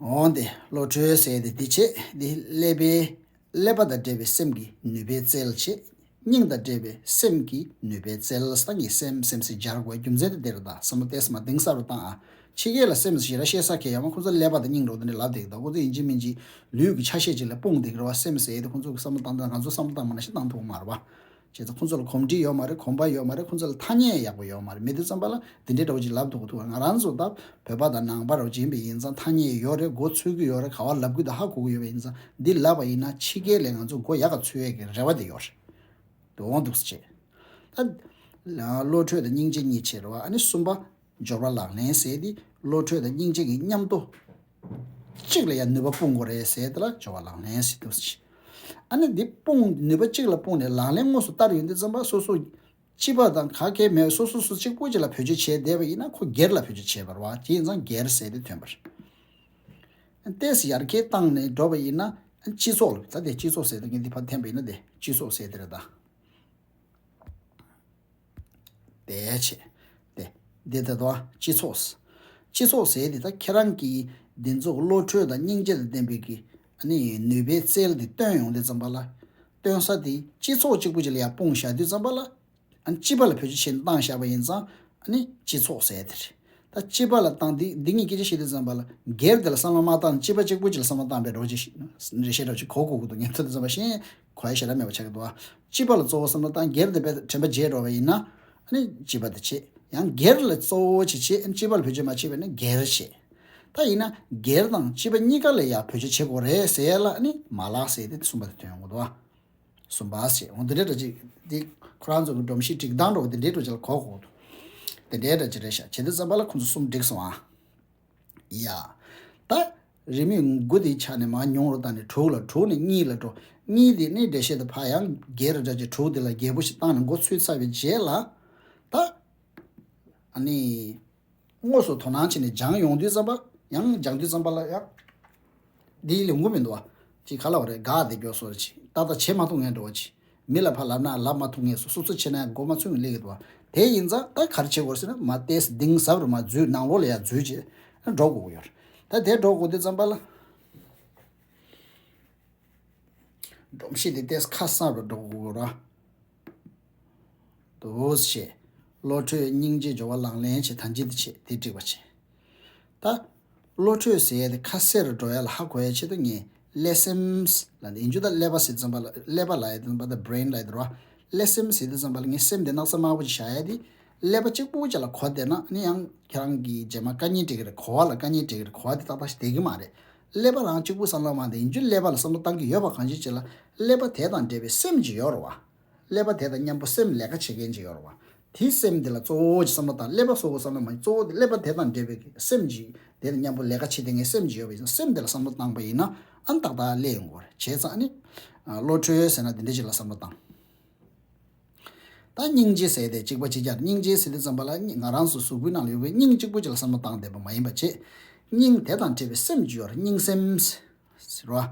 འོན་ཏེ་བློ་གྲོས་ཟེར་དེ་འདི་བྱེད་འདི་ཀླད་པའི་ཀླད་པ་དང་འབྲེལ་བའི་སེམས་ཀྱི་ནུས་པའི་རྩལ་བྱེད། སྙིང་དང་འབྲེལ་བའི་སེམས་ཀྱི་ནུས་པའི་རྩལ་སྟངས་ཀྱི་སེམས་སེམས་སུ་སྦྱར་དགོས་རྒྱུ་མཚན་དེ་འདིར་ད་བསམ་བློ་ཏོག་ཙམ་གཏིང་ཟབ་རུ་བཏང་ཨ། ཕྱི་རྒྱལ་ལ་སེམས་ཞེ་དྲག་བཤད་ས་གལ་ཡོད་མ། ཁོང་ཚོ་ཀླད་པ་དང་སྙིང་རོ་དེ་འདྲ་ལབ་བསྡད་ཀྱི་འདུག་ཁོང་ཚོ་ཡིན་གཅིག་མིན་གཅིག་ལུས་ཀྱི་ཆ་ཤས་ཅིག་ལ་སྤུངས་བསྡད་ཀྱི་རེད་བ། སེམས་ཟེར་དེ་ཁོང་ཚོ་གི་བསམ་བློ་བཏང་སྟངས་ང་ཚོ་བསམ་བློ་བཏང་མ་ན་ཞིག་བཏང་ཐུབ་ཀྱི་མ་རེད་བ། བྱས་ཙང་ཁོང་ཚོ་ལ་གོམས་འདྲིས་ཡོད་མ་རེད། གོམས་པ་ཡོད་མ་རེད། ཁོང་ཚོ་ལ་ཐ་སྙད་ཡག་པོ་ཡོད་མ་རེད། མེད་དུས་ཙམ་པ་ལ་འདི་འདྲའི་འདྲ་བོ་ཅིག་ལབ་ཐུབ་ཀྱི་འདུག་ང་རང་ཚོ་ད་བོད་པ་དང་ནང་པ་འདྲ་བོ་ཅིག་ཡིན་པ་ཡིན་ཙང་ཐ་སྙད་ཡོད་རེད། མགོ་ཚོས་ཀྱི་ཡོད་རེད། ག་བ་ལབ་དགོས་དང་ཧ་གོ་གི་ཡོད་པ་ཡིན་ཙང་འདི་ལབ་པ་ཡིན་ན་ཕྱི་རྒྱལ་ལས་ང་ཚོ་མགོ་ཡག་ག་ཚོས་ཡས་ཀྱི་རེ་བ་དེ་ཡོད་རེད། འོང་འདུག་སེ་བྱས། ད་བློ་གྲོས་དང་སྙིང་རྗེ་གཉིས་བྱས་རེད་བ། ཨ་ནི་གསུམ་པ་སྦྱོར་བ་ལག་ལེན་ཟེར་དེ་བློ་གྲོས་དང་སྙིང་རྗེ་གི་མཉམ་དུ་གཅིག་ལ་ཡང་ནུས་པ་སྤུངས་དགོས་རེད་ཟེར་དེ་ལ་སྦྱོར་བ་ལག་ལེན་ཟེར་འདུག་སེ་བྱས། ཨ་ནི་འདི་སྤུངས་ནུས་པ་གཅིག་ལ་སྤུངས་ནས་ལག་ལེན་དངོས་སུ་བསྟར་ཡོང་དུས་ཙམ་པ་སོ་སོ་སྤྱི་པ་དང་ག་གེ་མེད་སོ་སོ་སོ་གཅིག་པུ་གཅིག་ལ་བེད་སྤྱོད་བྱས་བསྡད་པ་ཡིན་ན་ཁོ་སྒེར་ལ་བེད་སྤྱོད་བྱས་པ་རེད་བ། དེ་ཡིན་ཙང་སྒེར་ཟེར་དེ་ཐོན་པ་རེད། ཏེས་ཡར་རྒྱས་བཏང་ནས་འགྲོ་བ་ཡིན་ན་སྤྱི་ཚོགས་ལ་ད་དེ་སྤྱི་ཚོགས་ཟེར་དེ་ངས་འདི་ཕར་འཐེན་པ་ཡིན་ན་དེ་སྤྱི་ཚོགས་ཟེར་དེ་རེད་ད། དེ་བྱས། དེ། འདི་ལྟ་དུ་སྤྱི་ཚོགས། སྤྱི་ཚོགས་ཟེར་དེ་ད་ཁྱེད་རང་གིས་འདི་ཚོ་བློ་གྲོས་དང་སྙིང་རྗེ་དང་ལྡན་པའི་གི་ཨ་ནི་ནུས་པའི་རྩལ་དེ་བཏོན་ཡོང་དུས་ཙམ་པ་ལ། བཏོན་ས་དེ་སྤྱི་ཚོགས་གཅིག་པུ་ཅིག་ལ་ཡར་སྤུངས་བཞག་དུས་ཙམ་པ་ལ། ཨ་ནི་སྤྱི་པ་ལ་བེད་སྤྱོད་བྱས་ནས་བཏང་བཞག་པ་ཡིན་ཙང་ཨ་ནི་སྤྱི་ཚོགས་ཟེར་དེ་རེད། ད་སྤྱི་པ་ལ་བཏང་འདི་འདི་གཉིས་སྐད་ཆ་བཤད་དུས་ཙམ་པ་ལ་སྒེར་དེ་ལ་བསམ་བློ་མ་བཏང་སྤྱི་པ་གཅིག་པུ་ཅིག་ལ་བསམ་བློ་བཏང་པའི་རོ་ཅིག་རེ་ཤེས་རོ་ཅིག་གོ་གོ་གི་འདུག་ཉན་ཐོས་དུས་ཙམ་པ་ཤེས། གོ་ཡ་ཞེ་དྲག་མེད་པ་ཆགས་ཀྱི་འདུག་ཨ། སྤྱི་པ་ལ་གཙོ་བོ་བསམ་བློ་བཏང་སྒེར་དེ་དཔེ་དྲན་པ་བརྗེད་འགྲོ་བ་ཡིན་ན། ཨ་ནི་སྤྱི་པ་དེ་བྱེད། ཡང་སྒེར་ལ་གཙོ་བོ་ཅིག་བྱེད་ཨ་ནི་སྤྱི་པ་ལ་བེད་སྤྱོད་མ་བྱེད་པ་ཡིན་ན་སྒེར་བྱེད། ད་ཡིན་ན་སྒེར་དང་སྤྱི་པ་གཉིས་ཀ་ལ་ཡང་བེད་སྤྱོད་བྱེད་དགོས་རེད་ཟེར་ཡ་ལ་ཨ་ནི་མ་ལགས་ཟེར་ཏེ་གསུམ་པ་དེ་ཐོན་ཡོང་གི་འདུག་ཨ། གསུམ་པ་ཟེར་འོ་འདི་འདྲ་འདྲ་ཅིག་འདི་ཁོ་རང་ཚོ་གི་སྒྲོམ་གཞི་སྒྲིག་སྟངས་འགྲོ་འདི་འདྲའི་འགྲོ་ཅིག་ལ་གོ་གོ་འདུག་དེ་འདྲའི་འདྲ་ཅིག་རེད་ཤག་བྱེད་དུས་ཙམ་པ་ལ་ཁོང་ཚོ་གསུམ་འགྲིག་སོང་ཨ། ཡ། ད། རེའུ་མིག་དགུ་དེའི་ཆ་ནས་མར་ཉུང་རུ་བཏང་ནས་དྲུག་ལ་དྲུག་ནས་གཉིས་ལ་འགྲོ། གཉིས་དེ་ནས་འགྲེལ་བཤད་དེ་ཕར་ཡང་རྒྱས་རུ་འདྲ་ཅིག་དྲུག་དེ་ལ་རྒྱས་པོ་ཞིག་བཏང་ནས་འགོ་ཚུགས་ཚར་བའི་རྗེས་ལ། ད། ཨ་ནི། དངོས་སུ་དོ་སྣང་བྱས་ནས་སྦྱང་ཡོང་དུས་ཙམ་པ་ཡང་སྦྱང་དུས་ཙམ་པ་ལ་ཡང་། འདིའི་ལས་འགུལ་མི་འདུག་བ། ཅིག་ག་ལ་བ་རེད་ག་དེ་མགྱོགས་སོ་རེ་ཅིག་ཏག་ཏག་བྱེད་མ་ཐུབ་ངེས་འགྲོ་བ་ཅིག་མི་ལ་ཕར་ལབ་ན་ལབ་མ་ཐུབ་ངེས་སོ་སོ་སོ་བྱེད་ན་མགོ་མ་ཚོས་ངེས་ལེགས་འདུག་བ། དེ་ཡིན་ཙང་ད་ག་རེ་བྱེད་དགོས་ཟེར་ན་མ་ཏེས་གཏིང་ཟབ་རུ་མ་འཛུལ་ནང་ལོགས་ལ་ཡ་འཛུལ་བྱས་འགྲོ་དགོས་ཀྱི་ཡོད་རེད། ད་དེ་འགྲོ་དགོས་དུས་ཙམ་པ་ལ། སྒྲོམ་གཞི་དེ་ཏེས་ཁ་གསལ་རུ་འགྲོ་དགོས་ར། དུ་བྱེད། བློ་གྲོས་སྙིང་རྗེ་སྦྱོར་བ་ལག་ལེན་བྱེད་ཐམས་ཅད་དེ་བྱེད་དེ་འགྲིག་པ་བྱེད། ད། བློ་གྲོས་ཟེར་ཡ་དེ་ཁ་གསལ་རུ་འགྲོ་ཡ་ལ་ཧ་གོ་ཡ་ཆེད་དུ་ངས་ཀླད་སེམས་ལ་ནི་ཡིན་རྒྱུ་ད་ཀླད་པ་ཟེར་ཙམ་པ་ལ་ཀླད་པ་ལ་ཡ་དེ་ཙམ་པ་ད་brain་ལ་ཡ་དེ་ར། ཀླད་སེམས་ཟེར་དུས་ཙམ་པ་ལ་ངས་སེམས་དེ་སྣག་ཚ་དམར་པོ་ཅིག་བཞག་ཡ་དེ། ཀླད་པ་གཅིག་པུ་ཅིག་ལ་གོ་བསྡད་ན་ནི་ཡང་ཁྱེད་རང་གི་རྗེས་མ་དཀའ་ངལ་འཕྲད་ཀྱི་རེད། གོ་བ་ལ་དཀའ་ངལ་འཕྲད་ཀྱི་རེད། གོ་བ་དེ་ཏག་ཏག་ཞིག་བསྡད་ཀྱི་མ་རེད། ཀླད་པ་རང་གཅིག་པུ་བསམ་བློ་མ་བཏང་ཡིན་རྒྱུ་ཀླད་པ་ལ་བསམ་བློ་བཏང་གི་ཡོད་པ་གང་ཞིག་ཅིག་ལ་ཀླད་པ་དེ་དང་འབྲེལ་བའི་སེམས་ཅིག་ཡོད་རེད་བ། ཀླད་པ་དེ་དང་མཉམ་པོ་སེམས་ལས་ཀ་བྱེད་མཁན་ཅིག་ཡོད་རེད་བ། དེའི་སེམས་དེ་ལ་གཙོ་བོ་ཅིག་བསམ་བློ་བཏང་ཀླད་པ་སོགས་པ་བསམ་བློ་མ་གཙོ་བོ་དེ་ཀླད་པ་དེ་དང་འབྲེལ་བའི་སེམས་ཅིག་དེ་དང་མཉམ་པོ་ལས་ཀ་བྱེད་བསྡད་མཁན་སེམས་ཅིག་ཡོད་པ་ཡིན་ཙང་སེམས་དེ་ལ་བསམ་བློ་བཏང་པ་ཡིན་ན་ཨ་ནི་ཏག་ཏག་སླེབས་ཡོང་གི་རེད། བྱས་ཙང་ཨ་ནི། བློ་གྲོས་ཟེར་ན་དེ་འདྲ་ཅིག་ལ་བསམ་བློ་བཏང་། ད་སྙིང་རྗེ་ཟེར་དེ་གཅིག་པ་གཅིག་རྐྱང་སྙིང་རྗེ་ཟེར་དུས་ཙམ་པ་ལ་ང་རང་ཚོ་གཟུགས་པོའི་ནང་ལ་ཡོད་པའི་སྙིང་གཅིག་པུ་གཅིག་ལ་བསམ་བློ་བཏང་བསྡད་པ་མ་ཡིན་པ་བྱས། སྙིང་དེ་དང་འབྲེལ་བའི་སེམས་ཅིག་ཡོད་རེད། སྙིང་སེམས་ཟེར་བ།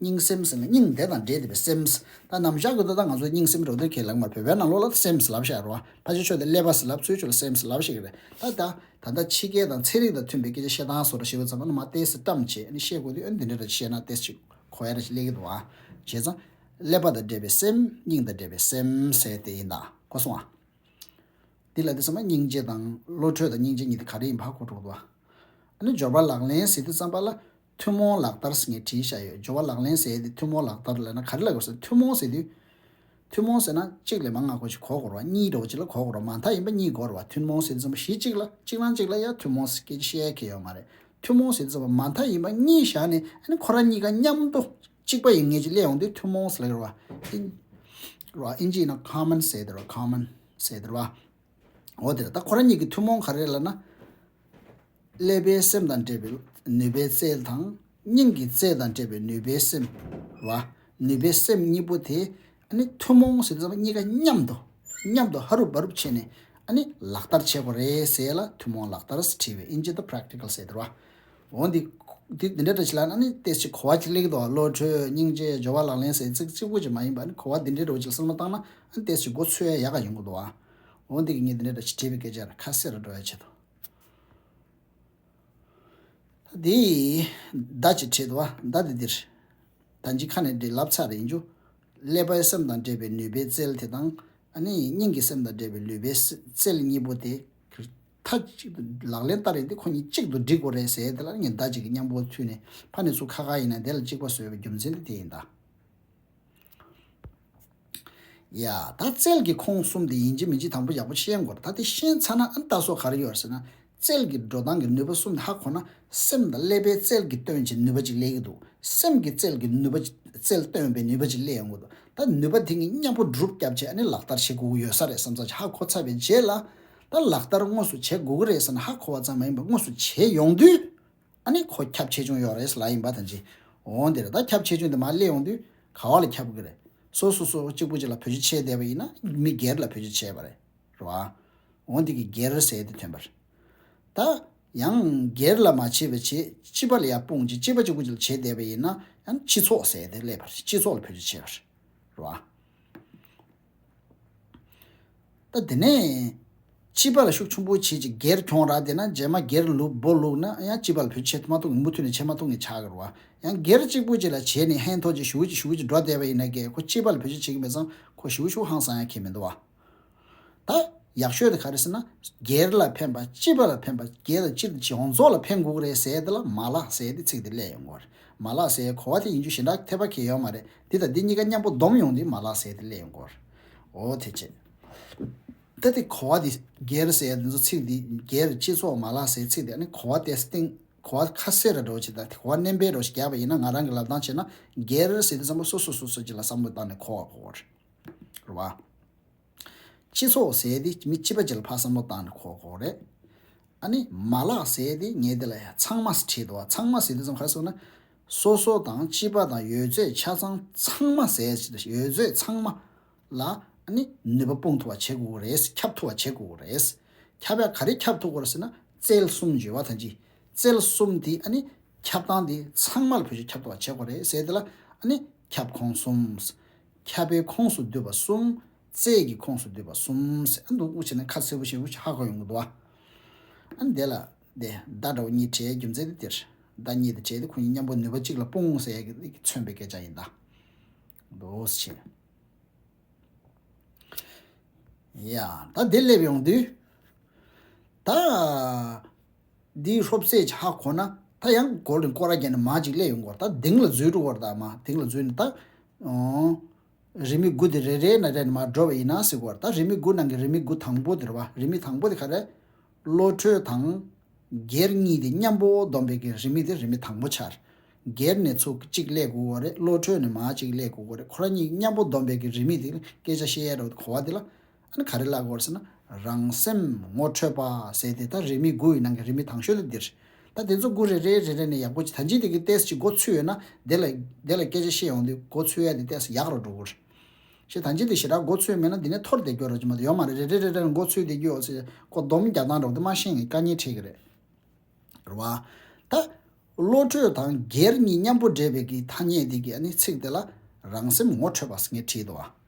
སྙིང་སེམས་ཟེར་ན་སྙིང་དེ་དང་འབྲེལ་བསྡད་པའི་སེམས། ད་ནམ་ཞག་གི་ད་ལྟ་ང་ཚོ་སྙིང་སེམས་རོ་དེ་ཁས་ལེན་མ་བོད་པའི་ནང་ལོགས་ལ་སེམས་ལབ་བཞག་རེད་བ། ཕལ་ཆེར་ཆོས་དེ་ཀླད་པ་ཟེར་ལབ་ཚུལ་ཆོས་ལ་སེམས་ལབ་བཞག་གི་རེད། ད་ད་ད་ལྟ་ཕྱི་རྒྱལ་དང་ཚན་རིག་དང་མཐུན་པའི་སྐད་ཆ་བཤད་སྟངས་བཟོ་འདྲ་ཞིག་ཡོད་ཙམ་པ་ན་མ་ཏོག་ཙམ་བཀྲམ་བྱས་ནས་བཤད་དགོས་དུས་ཨ་ནི་འདི་འདྲ་འདྲ་བཤད་ན་ཏོག་ཙམ་ཅིག་གོ་ཡ་ར་ཞིག་སླེབས་ཀྱི་འདུག་ཨ། བྱས་ཙང་། ཀླད་པ་དང་འབྲེལ་བའི་སེམས་སྙིང་དང་འབྲེལ་བའི་སེམས་ཟེར་དེ་ཡིན་ད་གོ་སོང་ཨ། འདི་ལ་དེ་ཚང་མ་སྙིང་རྗེ་དང་བློ་གྲོས་དང་སྙིང་རྗེ་གཉིས་དེ་ག་རེ་ཡིན་པ་ཧ་གོ་འགྲོ་གི་འདུག་ཨ། ཨ་ནི་སྦྱོར་བ་ལག་ལེན་ཟེར་དུས་ཙམ་པ་ལ་ཐུན་མོང་ལག་བསྟར་ཟེར་ངས་བྲིས་བཞག་ཡོད། སྦྱོར་བ་ལག་ལེན་ཟེར་དེ་ཐུན་མོང་ལག་བསྟར་ལབ་ན་ག་རེ་ལབ་དགོས་ཟེར་ཐུན་མོང་ཟེར་དུས། ཐུན་མོང་ཟེར་ན་གཅིག་ལས་མང་ང་གོ་ཞིག་གོ་དགོས་རེད་བ། གཉིས་འདྲ་བོ་ཅིག་ལ་གོ་དགོས་རེད་བ། མ་མཐའ་ཡིན་པ་གཉིས་དགོས་རེད་བ། ཐུན་མོང་ཟེར་དུས་ཙམ་པ་གཞི་གཅིག་ལ་གཅིག་རང་གཅིག་ལ་ཡ་ཐུན་མོང་ཟེར་སྐད་ཆ་བཤད་ཡ་གལ་ཡོད་མ་རེད། ཐུན་མོང་ཟེར་དུས་ཙམ་པ་མ་མཐའ་ཡིན་པ་གཉིས་བཞག་ནས་ཨ་ནི་ཁོ་རང་གཉིས་ཀ་མཉམ་དུ་གཅིག་པ་ཡིན་ངེས་ཅིག་སླེབས་ཡོང་དུས་ཐུན་མོང་ཟེར་ལབ་ཀྱི་རེད་བ། ཨིན། རེད་བ། ཨིན་ཇི་ཡིན་ན་ཀོ་མན་ཟེར་དེ་རེད་བ། ཀོ་མན་ཟེར་དེ་རེད་བ། འོ་དེ་རེད། ད་ཁོ་རང་གཉིས་ཀྱི་ཐུན་མོང་ག་རེ་རེད་ལབ་ན། ཀླད་པའི་སེམས་དང་འབྲེལ་བའི་ནུས་པའི་རྩལ་དང་སྙིང་གི་རྩལ་དང་འབྲེལ་བའི་ནུས་པའི་སེམས་རེད་བ། ནུས་པའི་སེམས་གཉིས་པོ་དེ་ཨ་ནི་ཐུན་མོང་ཟེར་དུས་ཙམ་པ་གཉིས་ཀ་མཉམ་དུ་མཉམ་དུ་ཧ་རུབ་བ་རུབ་བྱས་ནས་ ཨ་ནི་ལག་བསྟར་བྱེད་དགོས་རེད་ཟེར་ལ་ཐུན་མོང་ལག་བསྟར་ཟེར་བྲིས་པའི་ཨིན་ཇི་ད་practical་ཟེར་དེ་རེད་བ། འོ་འདི་འདི་འདི་འདྲ་འདྲ་ཞིག་ལ་ཨ་ནི་ཏོག་ཙམ་གོ་བ་ཅིག་སླེབས་ཀྱི་འདུག་བ། བློ་གྲོས་སྙིང་རྗེ་སྦྱོར་བ་ལག་ལེན་ཟེར་ཚིག་གཅིག་པུ་ཅིག་མ་ཡིན་པ་ཨ་ནི་གོ་བ་འདི་འདྲའི་འདྲ་བོ་ཅིག་བསམ་བློ་བཏང་ན་ཨ་ནི་ཏོག་ཙམ་མགོ་ཚོས་ཡག་ག་ཡོང་གི་འདུག་བ། འོ་འདི་གི་ངས་འདི་འདྲ་འདྲ་ཞིག་བྲིས་པའི་སྐད་ཆ་ར་ཁ་གསལ་ར་འགྲོ་ཡ་ཆེད་དུ། ད་འདི་མདའ་ཅིག་བྲིས་འདུག་བ། མདའ་འདི་འདིར། ད་ཅི་ཁ་ནས་འདི་ལབ་ཚར་རེད་ཡིན་རྒྱུ། ཀླད་པའི་སེམས་དང་འབྲེལ་བའི་ནུས་པའི་རྩལ་དེ་དང་། ཨ་ནི་སྙིང་གི་སེམས་དང་འབྲེལ་བའི་ལུས་པའི་རྩལ་གཉིས་པོ་དེ། མཐའ་གཅིག་ཏུ་ལག་ལེན་བསྟར་ཡས་དེ་ཁོ་གཉིས་གཅིག་ཏུ་སྒྲིག་དགོས་རེད་ཟེར་དེ་ལ་ངས་མདའ་གཅིག་གི་མཉམ་པོ་མཐུད་ནས་ཕ་ནས་ཚུར་ཁ་ཁ་ཡིན་ན་དེ་ལ་གཅིག་པ་བཟོས་པའི་རྒྱུ་མཚན་དེ་དེ་ཡིན་ད། ཡ། ད་རྩལ་གྱི་ཁོངས་གསུམ་དེ་ཡིན་གཅིག་མིན་གཅིག་དང་པོ་ཡག་པོ་ཤེས་དགོས་རེད། ད་དེ་ཤེས་ཚར་ན་ཨ་ནི་ད་སོ་ག་རེ་ཡོད་རེད་ཟེར་ན། རྩལ་གྱི་འགྲོ་སྟངས་ཀྱི་ནུས་པ་གསུམ་དེ་ཧ་གོ་ན་སེམས་དང་ཀླད་པའི་རྩལ་གྱི་སྟོན་གྱི་ནུས་པ་ཅིག་སླེབས་ཀྱི་འདུག་སེམས་ཀྱི་རྩལ་གྱི་ནུས་པ་ཅིག་རྩལ་སྟོན་པའི་ནུས་པ་ཅིག་སླེབས་ཡོང་གི་འདུག་ད་ནུས་པ་དེ་གཉིས་མཉམ་པོ་སྒྲུབ་རྒྱབ་བྱས་ཨ་ནི་ལག་བསྟར་བྱེད་དགོས་ཀྱི་ཡོད་ས་རེད་བསམ་ཚར་ཅིག་ཧ་གོ་ཚར་བའི་རྗེས་ལ། ད་ལག་བསྟར་དངོས་སུ་བྱེད་དགོས་ཀྱི་རེད་ཟེར་ན་ཧ་གོ་བ་ཙམ་མ་ཡིན་པར་དངོས་སུ་བྱེད་ཡོང་དུས། ཨ་ནི་ཁོ་ཁྱབ་ཆེ་ཆུང་ཡོད་རེད་ལབ་ཡིན་པ་དང་ཅི། འོང་དེ་རེད། ད་ཁྱབ་ཆེ་ཆུང་དེ་མར་སླེབས་ཡོང་དུས་ག་བ་ལ་ཁྱབ་དགོས་རེད། སོ་སོ་སོ་གཅིག་པུ་གཅིག་ལ་བེད་སྤྱོད་བྱས་བསྡད་པ་ཡིན་ན་མི་སྒེར་ལ་བེད་སྤྱོད་བྱས་པ་རེད། རེད་བ། འོང་དེ་གི་སྒེར་ཟེར་དེ་ཐོན་པ་རེད། ད་ཡང་སྒེར་ལ་མ་བྱས་པ་བྱས་སྤྱི་པ་ལ་ཡང་སྤུངས་ཀྱི་སྤྱི་པ་གཅིག་པུ་གཅིག་ལ་བྱས་བསྡད་པ་ཡིན་ན་ཡང་སྤྱི་ཚོགས་ཟེར་དེ་སླེབས་པ་རེད། སྤྱི་ཚོགས་ལ་བེད་སྤྱོད་བྱས་པ་རེད། རེད་བ། ད་དེ་ནས་སྤྱི་པ་ལ་ཤུགས་ཆེན་པོ་བྱེད་ཅིག་སྒེར་གྱོང་རག་བསྡད་ན་རྗེས་མ་སྒེར་ལུག་སྦོ་ལུག་ན་ཡང་སྤྱི་པ་ལ་བེད་སྤྱོད་མ་ཐུབ་མུ་མཐུད་ནས་བྱེད་མ་ཐུབ་ངེས་ཆགས་ཀྱི་རེད་བ། ཡང་སྒེར་གཅིག་པུ་ཅིག་ལ་བྱས་ནས་ཧན་ཐོ་ཅིག་ཞུ་ཅིག་ཞུ་ཅིག་འགྲོ་བསྡད་པ་ཡིན་ན་ཀྱེ་ཁོ་སྤྱི་པ་ལ་བེད་སྤྱོད་བྱེད་ཀྱི་མེད་ཙང་ཁོ་ཞུ་ཞུ་ཧང་སང་ཡང་ཁྱེད་མི་འདུག་བ། ད་ཡག་ཤོས་དེ་ག་རེ་ཟེར་ན། སྒེར་ལ་ཕན་པ་སྤྱི་པ་ལ་ཕན་པ་སྒེར་དང་སྤྱི་དང་ཡོངས་རྫོགས་ལ་ཕན་དགོས་ཀྱི་རེད་ཟེར་དེ་ལ་མ་ལག་ཟེར་དེ་ཚིག་དེ་སླེབས་ཡོང་གི་རེད། མ་ལག་ཟེར་གོ་བ་དེ་ཡིན་རྒྱུ་ཞེ་དྲག་ཐེ་བ་གལ་ཡོད་མ་རེད། འདི་དང་འདི་གཉིས་ཀ་མཉམ་པོ་བསྡོམས་ཡོང་དུས་མ་ལག་ཟེར་དེ་སླེབས་ཡོང་གི་རེད། འོ་དེ་བྱས། ད་དེ་གོ་བ་དེ་སྒེར་ཟེར་དེ་ཚོ་ཚིག་དེ་སྒེར་སྤྱི་ཚོགས་མ་ལག་ཟེར་ཚིག་དེ་ཨ་ནི་གོ་བ་དེ་སྟེང་གོ་བ་ཁ་གསལ་ར་འགྲོ་ཆེ་ད་དེ་གོ་བ་བརྣན་པའི་རོ་ཞིག་རྒྱག་པ་ཡིན་ན་ང་རང་གི་ལབ་སྟངས་བྱས་ན་སྒེར་ཟེར་དུས་ཙམ་པ་སོ་སོ་སོ་སོ་ཅིག་ལ་བསམ་བློ་བཏང་ནས་གོ་བ་གོ་བ་རེད། རེད་བ། སྤྱི་ཚོགས་ཟེར་དེ་མི་གཅིག་པ་གཅིག་ལ་ཕར་བསམ་བློ་བཏང་ནས་གོ་དགོས་རེད། ཨ་ནི་མ་ལག་ཟེར་དེ་ངས་དེ་ལ་ཡང་ཚང་མ་ཟེར་བྲིས་འདུག་བ། ཚང་མ་ཟེར་དུས་ཙམ་ག་རེ་ཟེར་ན། སོ་སོ་དང་སྤྱི་པ་དང་ཡོད་ཚད་ཆ་ཚང་ཚང་མ་ཟེར་ཡོད་ཚད་ཚང་མ་ལ་ཨ་ནི་ནུས་པ་སྤུངས་ཐུབ་པ་བྱེད་དགོས་རེད། ཁྱབ་ཐུབ་པ་བྱེད་དགོས་རེད། ཁྱབ་ཡ་ག་རེ་ཁྱབ་ཐུབ་དགོས་རེད་ཟེར་ན་རྩལ་གསུམ་བརྗོད་པ་ཐམས་ཅད། རྩལ་གསུམ་དེ་ཨ་ནི་ཁྱབ་སྟངས་དེ་ཚང་མ་ལ་བེད་སྤྱོད་ཁྱབ་ཐུབ་པ་བྱེད་དགོས་རེད་ཟེར་དེ་ལ་ཨ་ནི་ཁྱབ་ཁོངས་གསུམ། ཁྱབ་པའི་ཁོངས་སུ་འདུས་པ་གསུམ། རྩལ་གྱི་ཁོངས་སུ་འདུས་པ་གསུམ་ཟེར་ཨ་འདུག་ཅེ་ན་ཁ་གསལ་པོ་ཞེ་པོ་ཞིག་ཧ་གོ་ཡོང་གི་འདུག་བ། ཨ་ནི་དེ་ལ་དེ་མདའ་འདྲ་བོ་གཉིས་བྲིས་རྒྱུ་མཚན་དེ་དེར་མདའ་གཉིས་དེ་བྲིས་ཏེ་ཁོ་གཉིས་མཉམ་པོ་ནུས་པ་གཅིག་ལ་སྤུངས་ཟེར་ཡ་གི་མཚོན་པའི་སྐད་ཆ་ཡིན་ད། འདུག་ཅེ། ཡ། ད་དེ་སླེབས་ཡོང་དུས། ད། འདིའི་ཧྲོབ་རྩེད་ཅིག་ཧ་གོ་ན་ད་ཡང་སྒོར་ནས་སྐོར་ར་བརྒྱབ་ནས་མར་ཅིག་སླེབས་ཡོང་གི་རེད། ད་དེང་ལ་འཛུལ་འགྲོ་གི་རེད། ད་མར་དེང་ལ་འཛུལ་ནས་ད། ཨོ། རེའུ་མིག་དགུ་དེ་རེ་རེ་ནས་རེ་ནས་མར་འགྲོ་བ་ཡིན་ན་ཟེར་གི་རེད། ད་རེའུ་མིག་དགུ་ནང་གི་རེའུ་མིག་དགུ་དང་པོ་དེ་རེད་བ། རེའུ་མིག་དང་པོ་དེ་ག་རེ། བློ་གྲོས་དང་། སྒེར་གཉིས་དེ་མཉམ་པོ་བསྡོམས་པའི་གི་རེའུ་མིག་དེ་རེའུ་མིག་དང་པོ་ཆགས། སྒེར་ནས་ཚུར་གཅིག་སླེབས་དགོས་ཀྱི་རེད། བློ་གྲོས་ནས་མར་གཅིག་སླེབས་དགོས་ཀྱི་རེད། ཁོ་རང་གཉིས་མཉམ་པོ་བསྡོམས་པའི་གི་རེའུ་མིག་དེ་སྐད་ཆ་བཤད་ཡ་རེད། གོ་བ་དེ་ལ་ཨ་ནི་ག་རེ་ལབ་དགོས་རེད་ཟེར་ན། རང་སེམས་ངོ་འཕྲོད་པ་ཟེར་དེ་ད་རེའུ་མིག་དགུ་ཡི་ནང་གི་རེའུ་མིག་དང་ཤོས་དེ་འདིར། ད་དེ་ཚོ་དགུ་རེ་རེ་རེ་རེ་ནས་ཡག་པོ་ཅིག་ད་ཅི་དེ་གི་ཏོག་ཙམ་ཅིག་མགོ་ཚོས་ཡོད་ན་དེ་ལ་དེ་ལ་སྐད་ཆ་བཤད་ཡོང་དུས་མགོ་ཚོས་ཡ་དེ་ཏོག་ཙམ་ཡག་རུ་འགྲོ་གི་རེད། ཞེས་ད་ཅི་དེ་ཞེ་དྲག་མགོ་ཚོས་མེད་ན་དེ་ནས་འཐོར་བསྡད་རྒྱུ་རོ་ཅི་མ་གཏོགས་ཡོད་མ་རེད། རེ་རེ་རེ་རེ་ནས་མགོ་ཚོས་བསྡད་རྒྱུ་ཡོད་ཟེར་ཁོ་སྡོམ་རྒྱག་སྟངས་འགྲོ་དེ་མ་ཤེས་ངས་དཀའ་ངལ་འཕྲད་ཀྱི་རེད། རེད་བ། ད། བློ་གྲོས་དང་སྒེར་གཉིས་མཉམ་པོ་འདྲེས་པའི་གི་ཐ་སྙད་དེ་གི་ཨ་ནི་ཚིག་དེ་ལ་རང་སེམས་ངོ་འཕྲོད་པ་ཟེར་ངས་བྲིས་འདུག་བ།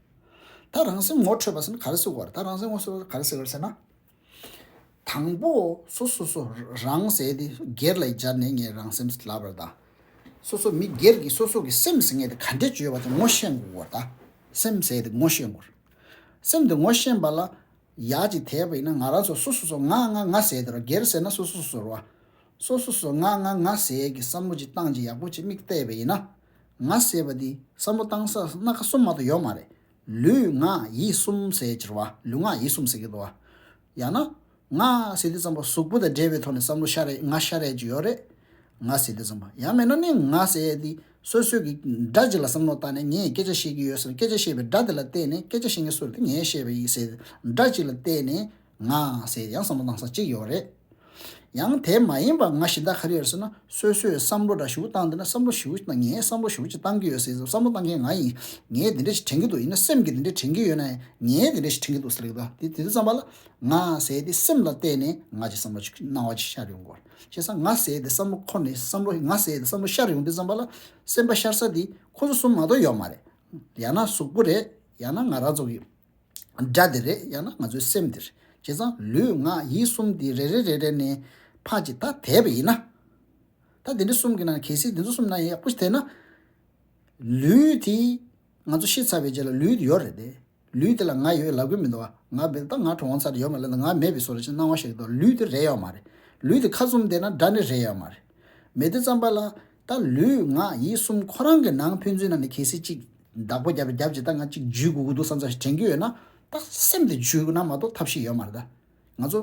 ད་རང་སེམས་ངོ་འཕྲོད་པ་ཟེར་ན་ག་རེ་ཟེར་དགོས་རེད། ད་རང་སེམས་ངོ་འཕྲོད་པ་ག་རེ་ཟེར་དགོས་རེད་ཟེར་ན། དང་པོ་སོ་སོ་སོ་རང་ཟེར་དེ་སྒེར་ལ་སྦྱར་ནས་ངས་རང་སེམས་ལབ་པ་རེད་ད། སོ་སོ་མི་སྒེར་གྱི་སོ་སོ་གི་སེམས་ཟེར་མཁན་དེ་ག་འདྲས་ཅིག་ཡོད་པ་དེ་ངོ་ཤེས་དགོས་རེད་ད། སེམས་ཟེར་དེ་ངོ་ཤེས་དགོས་རེད། སེམས་དེ་ངོ་ཤེས་པ་ལ། ཡག་ཅིག་དེད་པ་ཡིན་ན་ང་རང་ཚོ་སོ་སོ་སོ་ང་ང་ང་ཟེར་དེ་ར་སྒེར་ཟེར་ན་སོ་སོ་སོ་ར་བ། སོ་སོ་སོ་ང་ང་ང་ཟེར་གྱི་བསམ་བློ་ཅིག་བཏང་ཅིག་ཡག་པོ་ཅིག་མིག་བལྟས་པ་ཡིན་ན། ང་ཟེར་བ་འདི་བསམ་བློ་བཏང་ས་སྣ་ཁ་གསུམ་མ་གཏོགས་ཡོད་མ་རེད། ལུས་ངག་ཡིད་གསུམ་ཟེར་གྱི་ར་བ། ལུས་ངག་ཡིད་གསུམ་ཟེར་གྱི་འདུག་བ། ཡང་ན། ང་ཟེར་དུས་ཙམ་པ་གཟུགས་པོ་དང་འབྲེལ་བའི་ཐོག་ནས་བསམ་བློ་ཤར་རེ་ང་ཤར་རེ་ཅིག་ཡོད་རེད། ང་ཟེར་དུས་ཙམ་པ་ཡང་མིན་ན་ནི་ང་ཟེར་ཡས་དེ་སོ་སོའི་གི་སྒྲ་ཅིག་ལ་བསམ་བློ་བཏང་ནས་ངས་སྐད་ཆ་བཤད་ཀྱི་ཡོད་ཟེར་སྐད་ཆ་བཤད་པའི་སྒྲ་དེ་ལ་བལྟས་ནས་སྐད་ཆ་བཤད་མཁན་སུ་རེད་དེ་ངས་བཤད་པ་ཡིན་ཟེར་སྒྲ་ཅིག་ལ་བལྟས་ནས་ང་ཟེར་ཡང་བསམ་བློ་བཏང་ས་གཅིག་ཡོད་རེད། ཡང་དེ་མ་ཡིན་པ་ང་གཞན་དག་ག་རེ་ཡོད་ཟེར་ན། སོ་སོས་བསམ་བློ་འདྲ་ཞིག་བཏང་འདི་ན། བསམ་བློ་ཞིག་ད་ངས་བསམ་བློ་ཞིག་ཅིག་བཏང་གི་ཡོད་ཟེར། བསམ་བློ་བཏང་མཁན་ང་ཡིན། ངས་འདི་འདྲ་ཞིག་དྲན་གྱི་འདུག་ཡིན་ན་སེམས་ཀྱིས་འདི་འདྲ་དྲན་གྱི་ཡོད་ན་ཡང་ངས་འདི་འདྲ་ཞིག་དྲན་གྱི་འདུག་ཟེར་གྱི་འདུག་དེ་དེ་དུས་ཙམ་པ་ལ་ང་ཟེར་དེ་སེམས་ལ་བརྟེན་ནས་ང་ཅིག་བསམ་བློ་ཅིག་སྣང་བ་ཅིག་ཤར་ཡོང་གི་ཡོད་རེད། བྱས་ཙང་ང་ཟེར་དེ་བསམ་བློ་འཁོར་ནས་བསམ་བློ་ང་ཟེར་དེ་བསམ་བློ་ཤར་ཡོང་དུས་ཙམ་པ་ལ་སེམས་པ་ཤར་ས་དེ་ཁོ་ཚོ་གསུམ་མ་གཏོགས་ཡོད་མ་རེད། ཡང་ན་གཟུགས་པོ་རེད། ཡང་ན་ང་རང་ཚོ་གི་སྒྲ་དེ་རེད། ཡང་ན་ང་ཚོའི་སེམས་དེ་རེད། བྱས་ཙང་ལུས་ངག་ཡིད་གསུམ་དེ་རེ་རེ་རེ་རེ་ནས་ཕར་ཅིག་ད་དེད་པ་ཡིན་ན། ད་དེ་འདྲ་གསུམ་གྱི་ནང་གལ་སྲིད་དེ་ཚོ་གསུམ་ནང་ཡག་པོ་ཞིག་དེད་ན། ལུས་དེ་ང་ཚོ་ཤི་ཚར་བའི་རྗེས་ལ་ལུས་དེ་ཡོད་རེད་དེ། ལུས་དེ་ལ་ང་ཡོད་ལབ་གི་མི་འདུག་བ། ང་བེད་ད་ང་གྲོངས་ཚར་ཡོད་མ་རེད། ད་ང་མེད་པའི་བཟོ་འདྲ་ཅིག་སྣང་བ་ཞིག་འདུག་ལུས་དེ་རེད་ཡོད་མ་རེད། ལུས་དེ་ཁ་བཙུམ་བསྡད་ན་སྒྲ་ནི་རེད་ཡོད་མ་རེད། མེད་དུས་ཙམ་པ་ལ་ད་ལུས་ངག་ཡིད་གསུམ་ཁོ་རང་གི་ནང་ཕན་ཚུན་ནང་ནས་གལ་སྲིད་ཅིག་བདག་པོ་རྒྱབ་རྒྱབ་ཅིག་ད་ང་ཅིག་འཇུས་དགོས་ཀྱི་འདུག་བསམ་ས་ཞིག་དྲན་གྱི་ཡོད་ན། ད་སེམས་དེ་འཇུས་དགོས་ན་མ་གཏོགས་ཐབས་ཤེས་ཡོད་མ་རེད། ད་ང་ཚོ་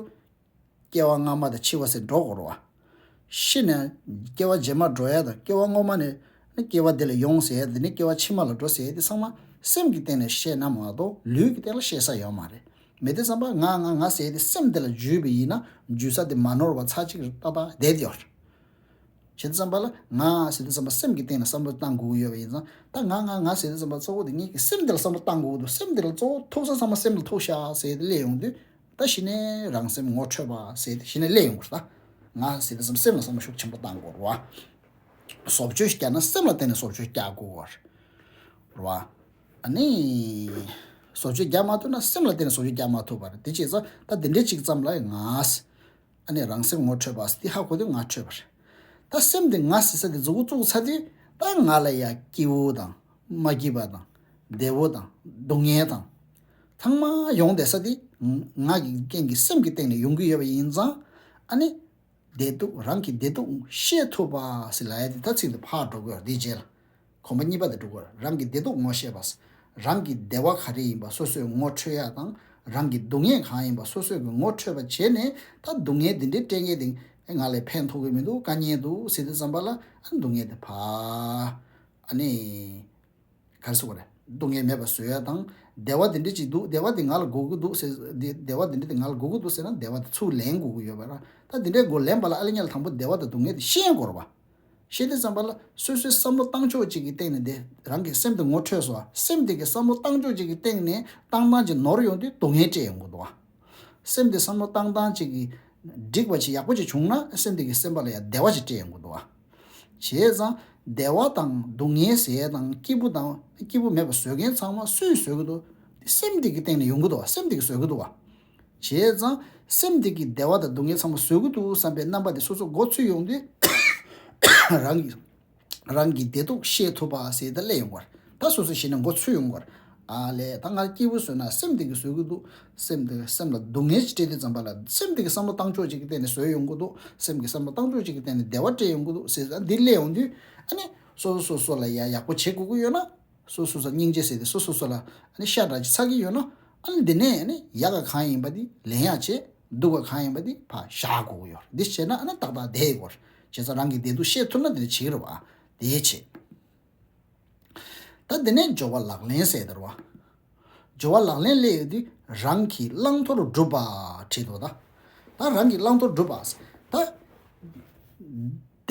སྐྱེ་བ་སྔ་མ་དང་འཆི་བ་ཟེར་འགྲོ་དགོས་རེད་བ། ཤི་ནས་སྐྱེ་བ་རྗེས་མ་འགྲོ་ཡ་དང་། སྐྱེ་བ་སྔོན་མ་ནས་ནི་སྐྱེ་བ་འདི་ལ་ཡོང་ཟེར་ཡ་དེ་ནི་སྐྱེ་བ་ཕྱི་མ་ལ་འགྲོ་ཟེར་ཡ་དེ་ཚང་མ་སེམས་ཀྱི་སྟེང་ནས་ཤེས་ན་མ་གཏོགས་ལུས་ཀྱི་སྟེང་ལ་ཤེས་ས་ཡོད་མ་རེད། མེད་དུས་ཙམ་པ་ང་ང་ང་ཟེར་ཡ་དེ་སེམས་དེ་ལ་འཇུས་པ་ཡིན་ན་འཇུས་ས་དེ་མ་ནོར་བ་ཚར་གཅིག་ཏག་ཏག་བསྡད་ཡོད་རེད། བྱེད་དུས་ཙམ་པ་ལ་ང་ཟེར་དུས་ཙམ་པ་སེམས་ཀྱི་སྟེང་ནས་བསམ་བློ་བཏང་དགོས་ཀྱི་ཡོད་པ་ཡིན་ཙང་། ད་ང་ང་ང་ཟེར་དུས་ཙམ་པ་གཙོ་བོ་དེ་ངེད་ཀྱི་སེམས་དེ་ལ་བསམ་བློ་བཏང་དགོས་ཀྱི་འདུག་སེམས་དེ་ལ་གཙོ་བོ་ཐུག་ས་ཚང་མ་སེམས་ལ་ཐུག་ཤག་ཟེར་དེ་སླེབས་ཡོང་དུས། ད་གཞི་ནས་རང་སེམས་ངོ་འཕྲོད་པ་ཟེར་དེ་གཞི་ནས་སླེབས་ཡོང་གི་རེད། ད་ང་ཟེར་དུས་ཙམ་སེམས་ལ་བསམ་བློ་ཤུགས་ཆེན་པོ་བཏང་དགོས་རེད་བ། བཟོ་བཅོས་ཤིག་རྒྱག་ན་སེམས་ལ་བརྟེན་ནས་བཟོ་བཅོས་རྒྱག་དགོས་རེད་བ། ཨ་ནི་བཟོ་བཅོས་རྒྱག་མ་ཐུབ་ན་སེམས་ལ་བརྟེན་ནས་བཟོ་བཅོས་རྒྱག་མ་ཐུབ་པ་རེད། དེ་བྱས་ཙང་ད་དེ་འདྲའི་ཅིག་ཙམ་ལ་ང་ཨ་ནི་རང་སེམས་ངོ་འཕྲོད་པ་འདི་ཧ་གོ་དུས་ང་འཕྲོད་པ་རེད། ད་སེམས་འདི་ང་ཟེར་ས་འདི་མཛུབ་གུ་བཙུགས་ཚར་དུས་ད་ང་ལ་ཡ་སྐྱིད་པོ་དང་མ་སྐྱིད་པ་དང་བདེ་པོ་དང་སྡུག་བསྔལ་དང་ཚང་མ་ཡོང་བསྡད་ས་འདི་ང་གི་རྐྱེན་གྱིས་སེམས་ཀྱི་སྟེང་ནས་ཡོང་གི་ཡོད་པ་ཡིན་ཙང་། ཨ་ནི་བདེ་སྡུག་རང་གི་བདེ་སྡུག་ཤེས་ཐུབ་པ་ཟེར་ལབ་ཡ་དེ་ད་ཚིག་འདི་ཕར་འགྲོ་དགོས་རེད། འདིའི་རྗེས་ལ། གོམ་པ་གཉིས་པ་དེ་འགྲོ་དགོས་རེད། རང་གི་བདེ་སྡུག་ངོ་ཤེས་པ། རང་གི་བདེ་བ་ག་རེ་ཡིན་པ་སོ་སོས་ངོ་འཕྲོད་ཡ་དང་། རང་གི་སྡུག་བསྔལ་གང་ཡིན་པ་སོ་སོས་ཀྱི་ངོ་འཕྲོད་པ་བྱས་ནས། ད་སྡུག་བསྔལ་འདི་འདྲའི་སྤྲད་མཁན་དེ་ང་ལ་ཕན་ཐོགས་ཀྱི་མི་འདུག་དཀའ་ངལ་འདུག་ཟེར་དུས་ཙམ་པ་ལ། ཨ་སྡུག་བསྔལ་དེ་ཕར་ཨ་ནི་ག་རེ་ཟེར་དགོས་རེད། སྡུག་བསྔལ་མེད་པ་བཟོ་ཡ་དང་། བདེ་བ་འདི་འདྲ་ཅིག་འདུག་བདེ་བ་འདི་ང་ལ་དགོས་ཀྱི་འདུག་ཟེར། བདེ་བདེ་བ་འདི་འདྲ་འདི་ང་ལ་དགོས་ཀྱི་འདུག་ཟེར་ན་བདེ་བ་དེ་ཚུར་ལེན་དགོས་ཀྱི་ཡོད་པ་ར། ད་འདི་འདྲའི་སྒོ་ལེན་པ་ལ་ཨ་ལེ་ཉལ་དང་པོ་བདེ་བ་དང་སྡུག་བསྔལ་དེ་ཤེས་དགོས་རེད་བ། ཤེས་དུས་ཙམ་པ་ལ་སོ་སོའི་བསམ་བློ་བཏང་ཕྱོགས་གཅིག་གི་སྟེང་ནས་དེ་རང་གི་སེམས་དེ་ངོ་འཕྲོད་སོང་བ། སེམས་དེ་གི་བསམ་བློ་བཏང་ཕྱོགས་གཅིག་གི་སྟེང་ནས་བཏང་སྟངས་ཅིག་ནོར་ཡོང་དུས་སྡུག་བསྔལ་སྤྲད་ཡོང་གི་འདུག་བ། སེམས་དེ་བསམ་བློ་བཏང་སྟངས་གཅིག་གི་འགྲིག་པ་ཅིག་ཡག་པོ་ཅིག་བྱུང་ན་སེམས་དེ་གི་སེམས་པ་ལ་ཡང་བདེ་བ་ཅིག་སྤྲད་ཡོང་གི་འདུག་བ། བྱས་ཙང་བདེ་བ་དང་སྡུག་བསྔལ་ཟེར་ཡ་དང་སྐྱིད་པོ་དང་སྐྱིད་པོ་མེད་པ་བཟོ་མཁན་ཚང་མ་སུས་བཟོ་གི་འདུག་སེམས་དེ་གི་སྟེང་ནས་ཡོང་གི་འདུག་བ། སེམས་དེ་གི་བཟོ་གི་འདུག་བ། བྱས་ཙང་སེམས་དེ་གིས་བདེ་བ་དང་སྡུག་བསྔལ་ཚང་མ་བཟོ་གི་འདུག་བསམ་པའི་རྣམ་པ་དེ་སོ་སོ་མགོ་ཚོས་ཡོང་དུས། རང་གི་རང་གི་བདེ་སྡུག་ཤེས་ཐུབ་པ་ཟེར་དེ་སླེབས་ཡོང་གི་རེད། ད་སོ་སོ་གཞི་ནས་མགོ་ཚོས་ཡོང་གི་རེད། ཨ་ལས་ད་ང་སྐྱིད་པོ་བཟོས་ན་སེམས་དེ་གིས་བཟོ་གི་འདུག་སེམས་དེ་སེམས་ལ་སྡུག་བསྔལ་ཞིག་སྤྲད་དུས་ཙམ་པ་ལ་སེམས་དེ་གིས་བསམ་བློ་བཏང་ཕྱོགས་གཅིག་གི་སྟེང་ནས་བཟོས་ཡོང་གི་འདུག་སེམས་ཀྱིས་བསམ་བློ་བཏང་ཕྱོགས་གཅིག་གི་སྟེང་ནས་བདེ་བ་སྤྲད་ཡོང་གི་འདུག་ཟེར་འདི་སླེབས་ཡོང་དུས། ཨ་ནི་སོ་སོ་སོ་སོ་ལ་ཡ་ཡག་པོ་བྱེད་དགོས་ཀྱི་ཡོད་ན། སོ་སོ་སོ་སྙིང་རྗེ་ཟེར་ཏེ་སོ་སོ་སོ་ལ་ཨ་ནི་ཤ་འདྲ་ཅིག་ཚ་གི་ཡོད་ན། ཨ་ནི་འདི་ནས་ཨ་ནི་ཡག་ག་གང་ཡིན་པ་འདི་ལེན་ཡག་བྱེད། སྡུག་ག་གང་ཡིན་པ་འདི་ཕར་བཞག་དགོས་ཀྱི་ཡོད་རེད། འདི་བྱས་ན་ཨ་ནི་ཏག་ཏག་བསྡད་ཡོད་རེད། བྱས་ཙང་རང་གི་བདེ་སྡུག་ཤེས་ཐུབ་ན་འདི་འདྲ་བྱེད་ཀྱི་རེད་བ། དེ་བྱེད། ད་འདི་ནས་སྦྱོར་བ་ལག་ལེན་ཟེར་དེ་རེད་བ། སྦྱོར་བ་ལག་ལེན་སླེབས་ཡོང་དུས་རང་གི་བླང་དོར་སྒྲུབ་པ་བྲིས་འདུག་ད་ད་རང་གི་བླང་དོར་སྒྲུབ་པ།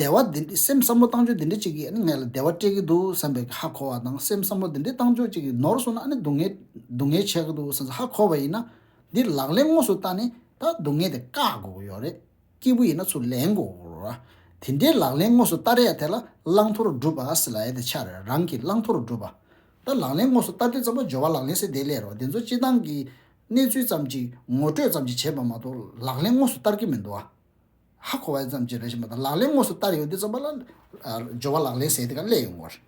ད་བདེ་བ་འདི་འདྲ་སེམས་བསམ་བློ་བཏང་ཕྱོགས་འདི་འདྲ་ཅིག་གིས་ཨ་ནི་ངས་ལ་བདེ་བ་སྤྲད་ཀྱི་འདུག་བསམ་པའི་ཧ་གོ་བ་དང་། སེམས་བསམ་བློ་འདི་འདྲ་བཏང་ཕྱོགས་ཅིག་གིས་ནོར་སོང་ན་ཨ་ནི་སྡུག་བསྔལ་སྡུག་བསྔལ་ཆགས་ཀྱི་འདུག་བསམ་ས་ཧ་གོ་བ་ཡིན་ན། འདི་ལག་ལེན་དངོས་སུ་བསྟར་ནས་ད་སྡུག་བསྔལ་དེ་བཀག་དགོས་ཀྱི་ཡོད་རེད། སྐྱིད་པོ་ཡིན་ན་ཚུར་ལེན་དགོས་ཀྱི་རེད། དེ་འདྲའི་ལག་ལེན་དངོས་སུ་བསྟར་ཡ་དེ་ལ་བླང་དོར་སྒྲུབ་པ་ཟེར་ལབ་ཡ་དེ་ཆགས་རེད། རང་གི་བླང་དོར་སྒྲུབ་པ། ད་ལག་ལེན་དངོས་སུ་བསྟར་དུས་ཙམ་པ་སྦྱོར་བ་ལག་ལེན་ཟེར་དེ་སླེབས་རེད་བ། དེ་ཚོ་སྤྱིར་བཏང་གི་གནས་ཚུལ་ཙམ་ཅིག་ངོ་སྤྲོད་ཙམ་ཅིག་བྱས་པ་མ་གཏོགས་ལག་ལེན་དངོས་སུ་བསྟར་གྱི་མི་འདུག་བ། ཧ་གོ་བ་ཙམ་ཅིག་རེད་ཤག་མ་གཏོགས་ལག་ལེན་དངོས་སུ་བསྟར་ཡོང་དུས་ཙམ་པ་ལ་ཨ་སྦྱོར་བ་ལག་ལེན་ཟེར་དེ་ག་སླེབས་ཡོང་གི་རེད།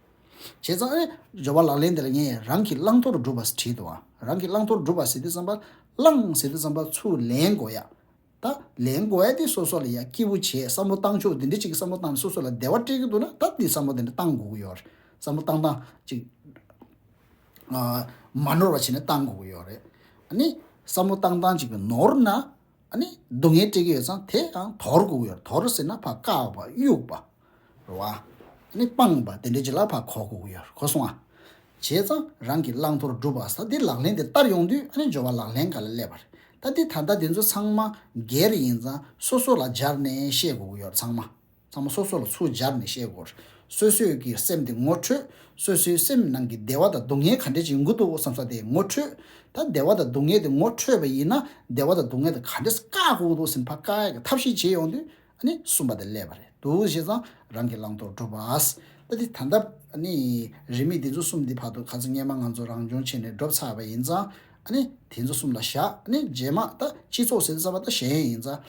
བྱས་ཙང་ཨེ་སྦྱོར་བ་ལག་ལེན་དེ་ལ་ངས་རང་གི་བླང་དོར་སྒྲུབ་པ་ཟེར་བྲིས་འདུག་བ། རང་གི་བླང་དོར་སྒྲུབ་པ་ཟེར་དུས་ཙམ་པ། བླང་ཟེར་དུས་ཙམ་པ་ཚུར་ལེན་དགོས་ཡ། ད་ལེན་དགོས་ཡ་དེ་སོ་སོ་ལ་ཡ་སྐྱིད་པོ་བྱས་བསམ་བློ་བཏང་ཕྱོགས་འདི་འདྲ་ཅིག་གི་བསམ་བློ་བཏང་ནས་སོ་སོ་ལ་བདེ་བ་སྤྲད་ཀྱི་འདུག་ན། ད་དེ་བསམ་བློ་དེ་འདྲ་བཏང་དགོས་ཀྱི་ཡོད་རེད། བསམ་བློ་བཏང་སྟངས་ཅིག་ཨ་མ་ནོར་བ་བྱས་ནས་བཏང་དགོས་ཀྱི་ཡོད་རེད། ཨ་ནི་བསམ་བློ་བཏང་སྟངས་ཅིག་གི་ནོར་ན། ཨ་ནི་སྡུག་བསྔལ་སྤྲད་ཀྱི་ཡོད་ཙང་དེ་ཡང་དོར་དགོས་ཀྱི་ཡོད་རེད། དོར་ཟེར་ན་ཕར་བཀག་པ་གཡུག་པ། རེད་བ། ཨ་ནི་སྤངས་པ་དེ་འདྲ་ཅིག་ལ་ཕར་གོ་དགོས་ཀྱི་ཡོད་རེད། གོ་སོང་ཨ། བྱས་ཙང་རང་གི་བླང་དོར་སྒྲུབ་པ་ཟེར་དེ་ལག་ལེན་དེ་བསྟར་ཡོང་དུས་ཨ་ནི་སྦྱོར་བ་ལག་ལེན་སྒང་ལ་སླེབས་པ་རེད། ད་འདི་ད་ལྟ་འདི་ཚོ་ཚང་མ་སྒེར་ཡིན་ཙང་སོ་སོ་ལ་སྦྱར་ནས་བཤད་དགོས་ཀྱི་ཡོད་རེད། ཚང་མ་ཚང་མ་སོ་སོ་ལ་ཚུར་སྦྱར་ནས་བཤད་དགོས་རེད། སོ་སོའི་གི་སེམས་དེ་ངོ་འཕྲོད། སོ་སོའི་སེམས་ནང་གི་བདེ་བ་དང་སྡུག་བསྔལ་ག་འདྲས་ཅིག་ཡོང་གི་འདུག་བསམ་ས་དེ་ངོ་འཕྲོད། ད་བདེ་བ་དང་སྡུག་བསྔལ་དེ་ངོ་འཕྲོད་པ་ཡིན་ན་བདེ་བ་དང་སྡུག་བསྔལ་དེ་ག་འདྲས་བཀག་དགོས་འདུག་ཟེར་ནས་ཕར་བཀག་ཡག་གི་ཐབས་ཤེས་བྱེད་ཡོང་དུས། ཨ་ནི་གསུམ་པ་དེ་སླེབས་པ་རེད། འདུག་བྱས་ཙང་རང་གི་བླང་དོར་སྒྲུབ་པ། ད་དེ་ད་ལྟ་ཨ་ནི་རིས་མེད་འདི་ཚོ་གསུམ་འདི་བར་དུ་ཁ་སང་སྔས་མ་ང་ཚོ་རང་སྦྱོང་བྱས་ནས་སྒྲུབ་ཚར་བ་ཡིན་ཙང་། ཨ་ནི་དེ་ཚོ་གསུམ་ལ་བཞག་ཨ་ནི་རྗེས་མ་ད་སྤྱི་ཚོགས་ཟེར་ཙམ་པ་ད་གཞན་ཡིན་ཙང་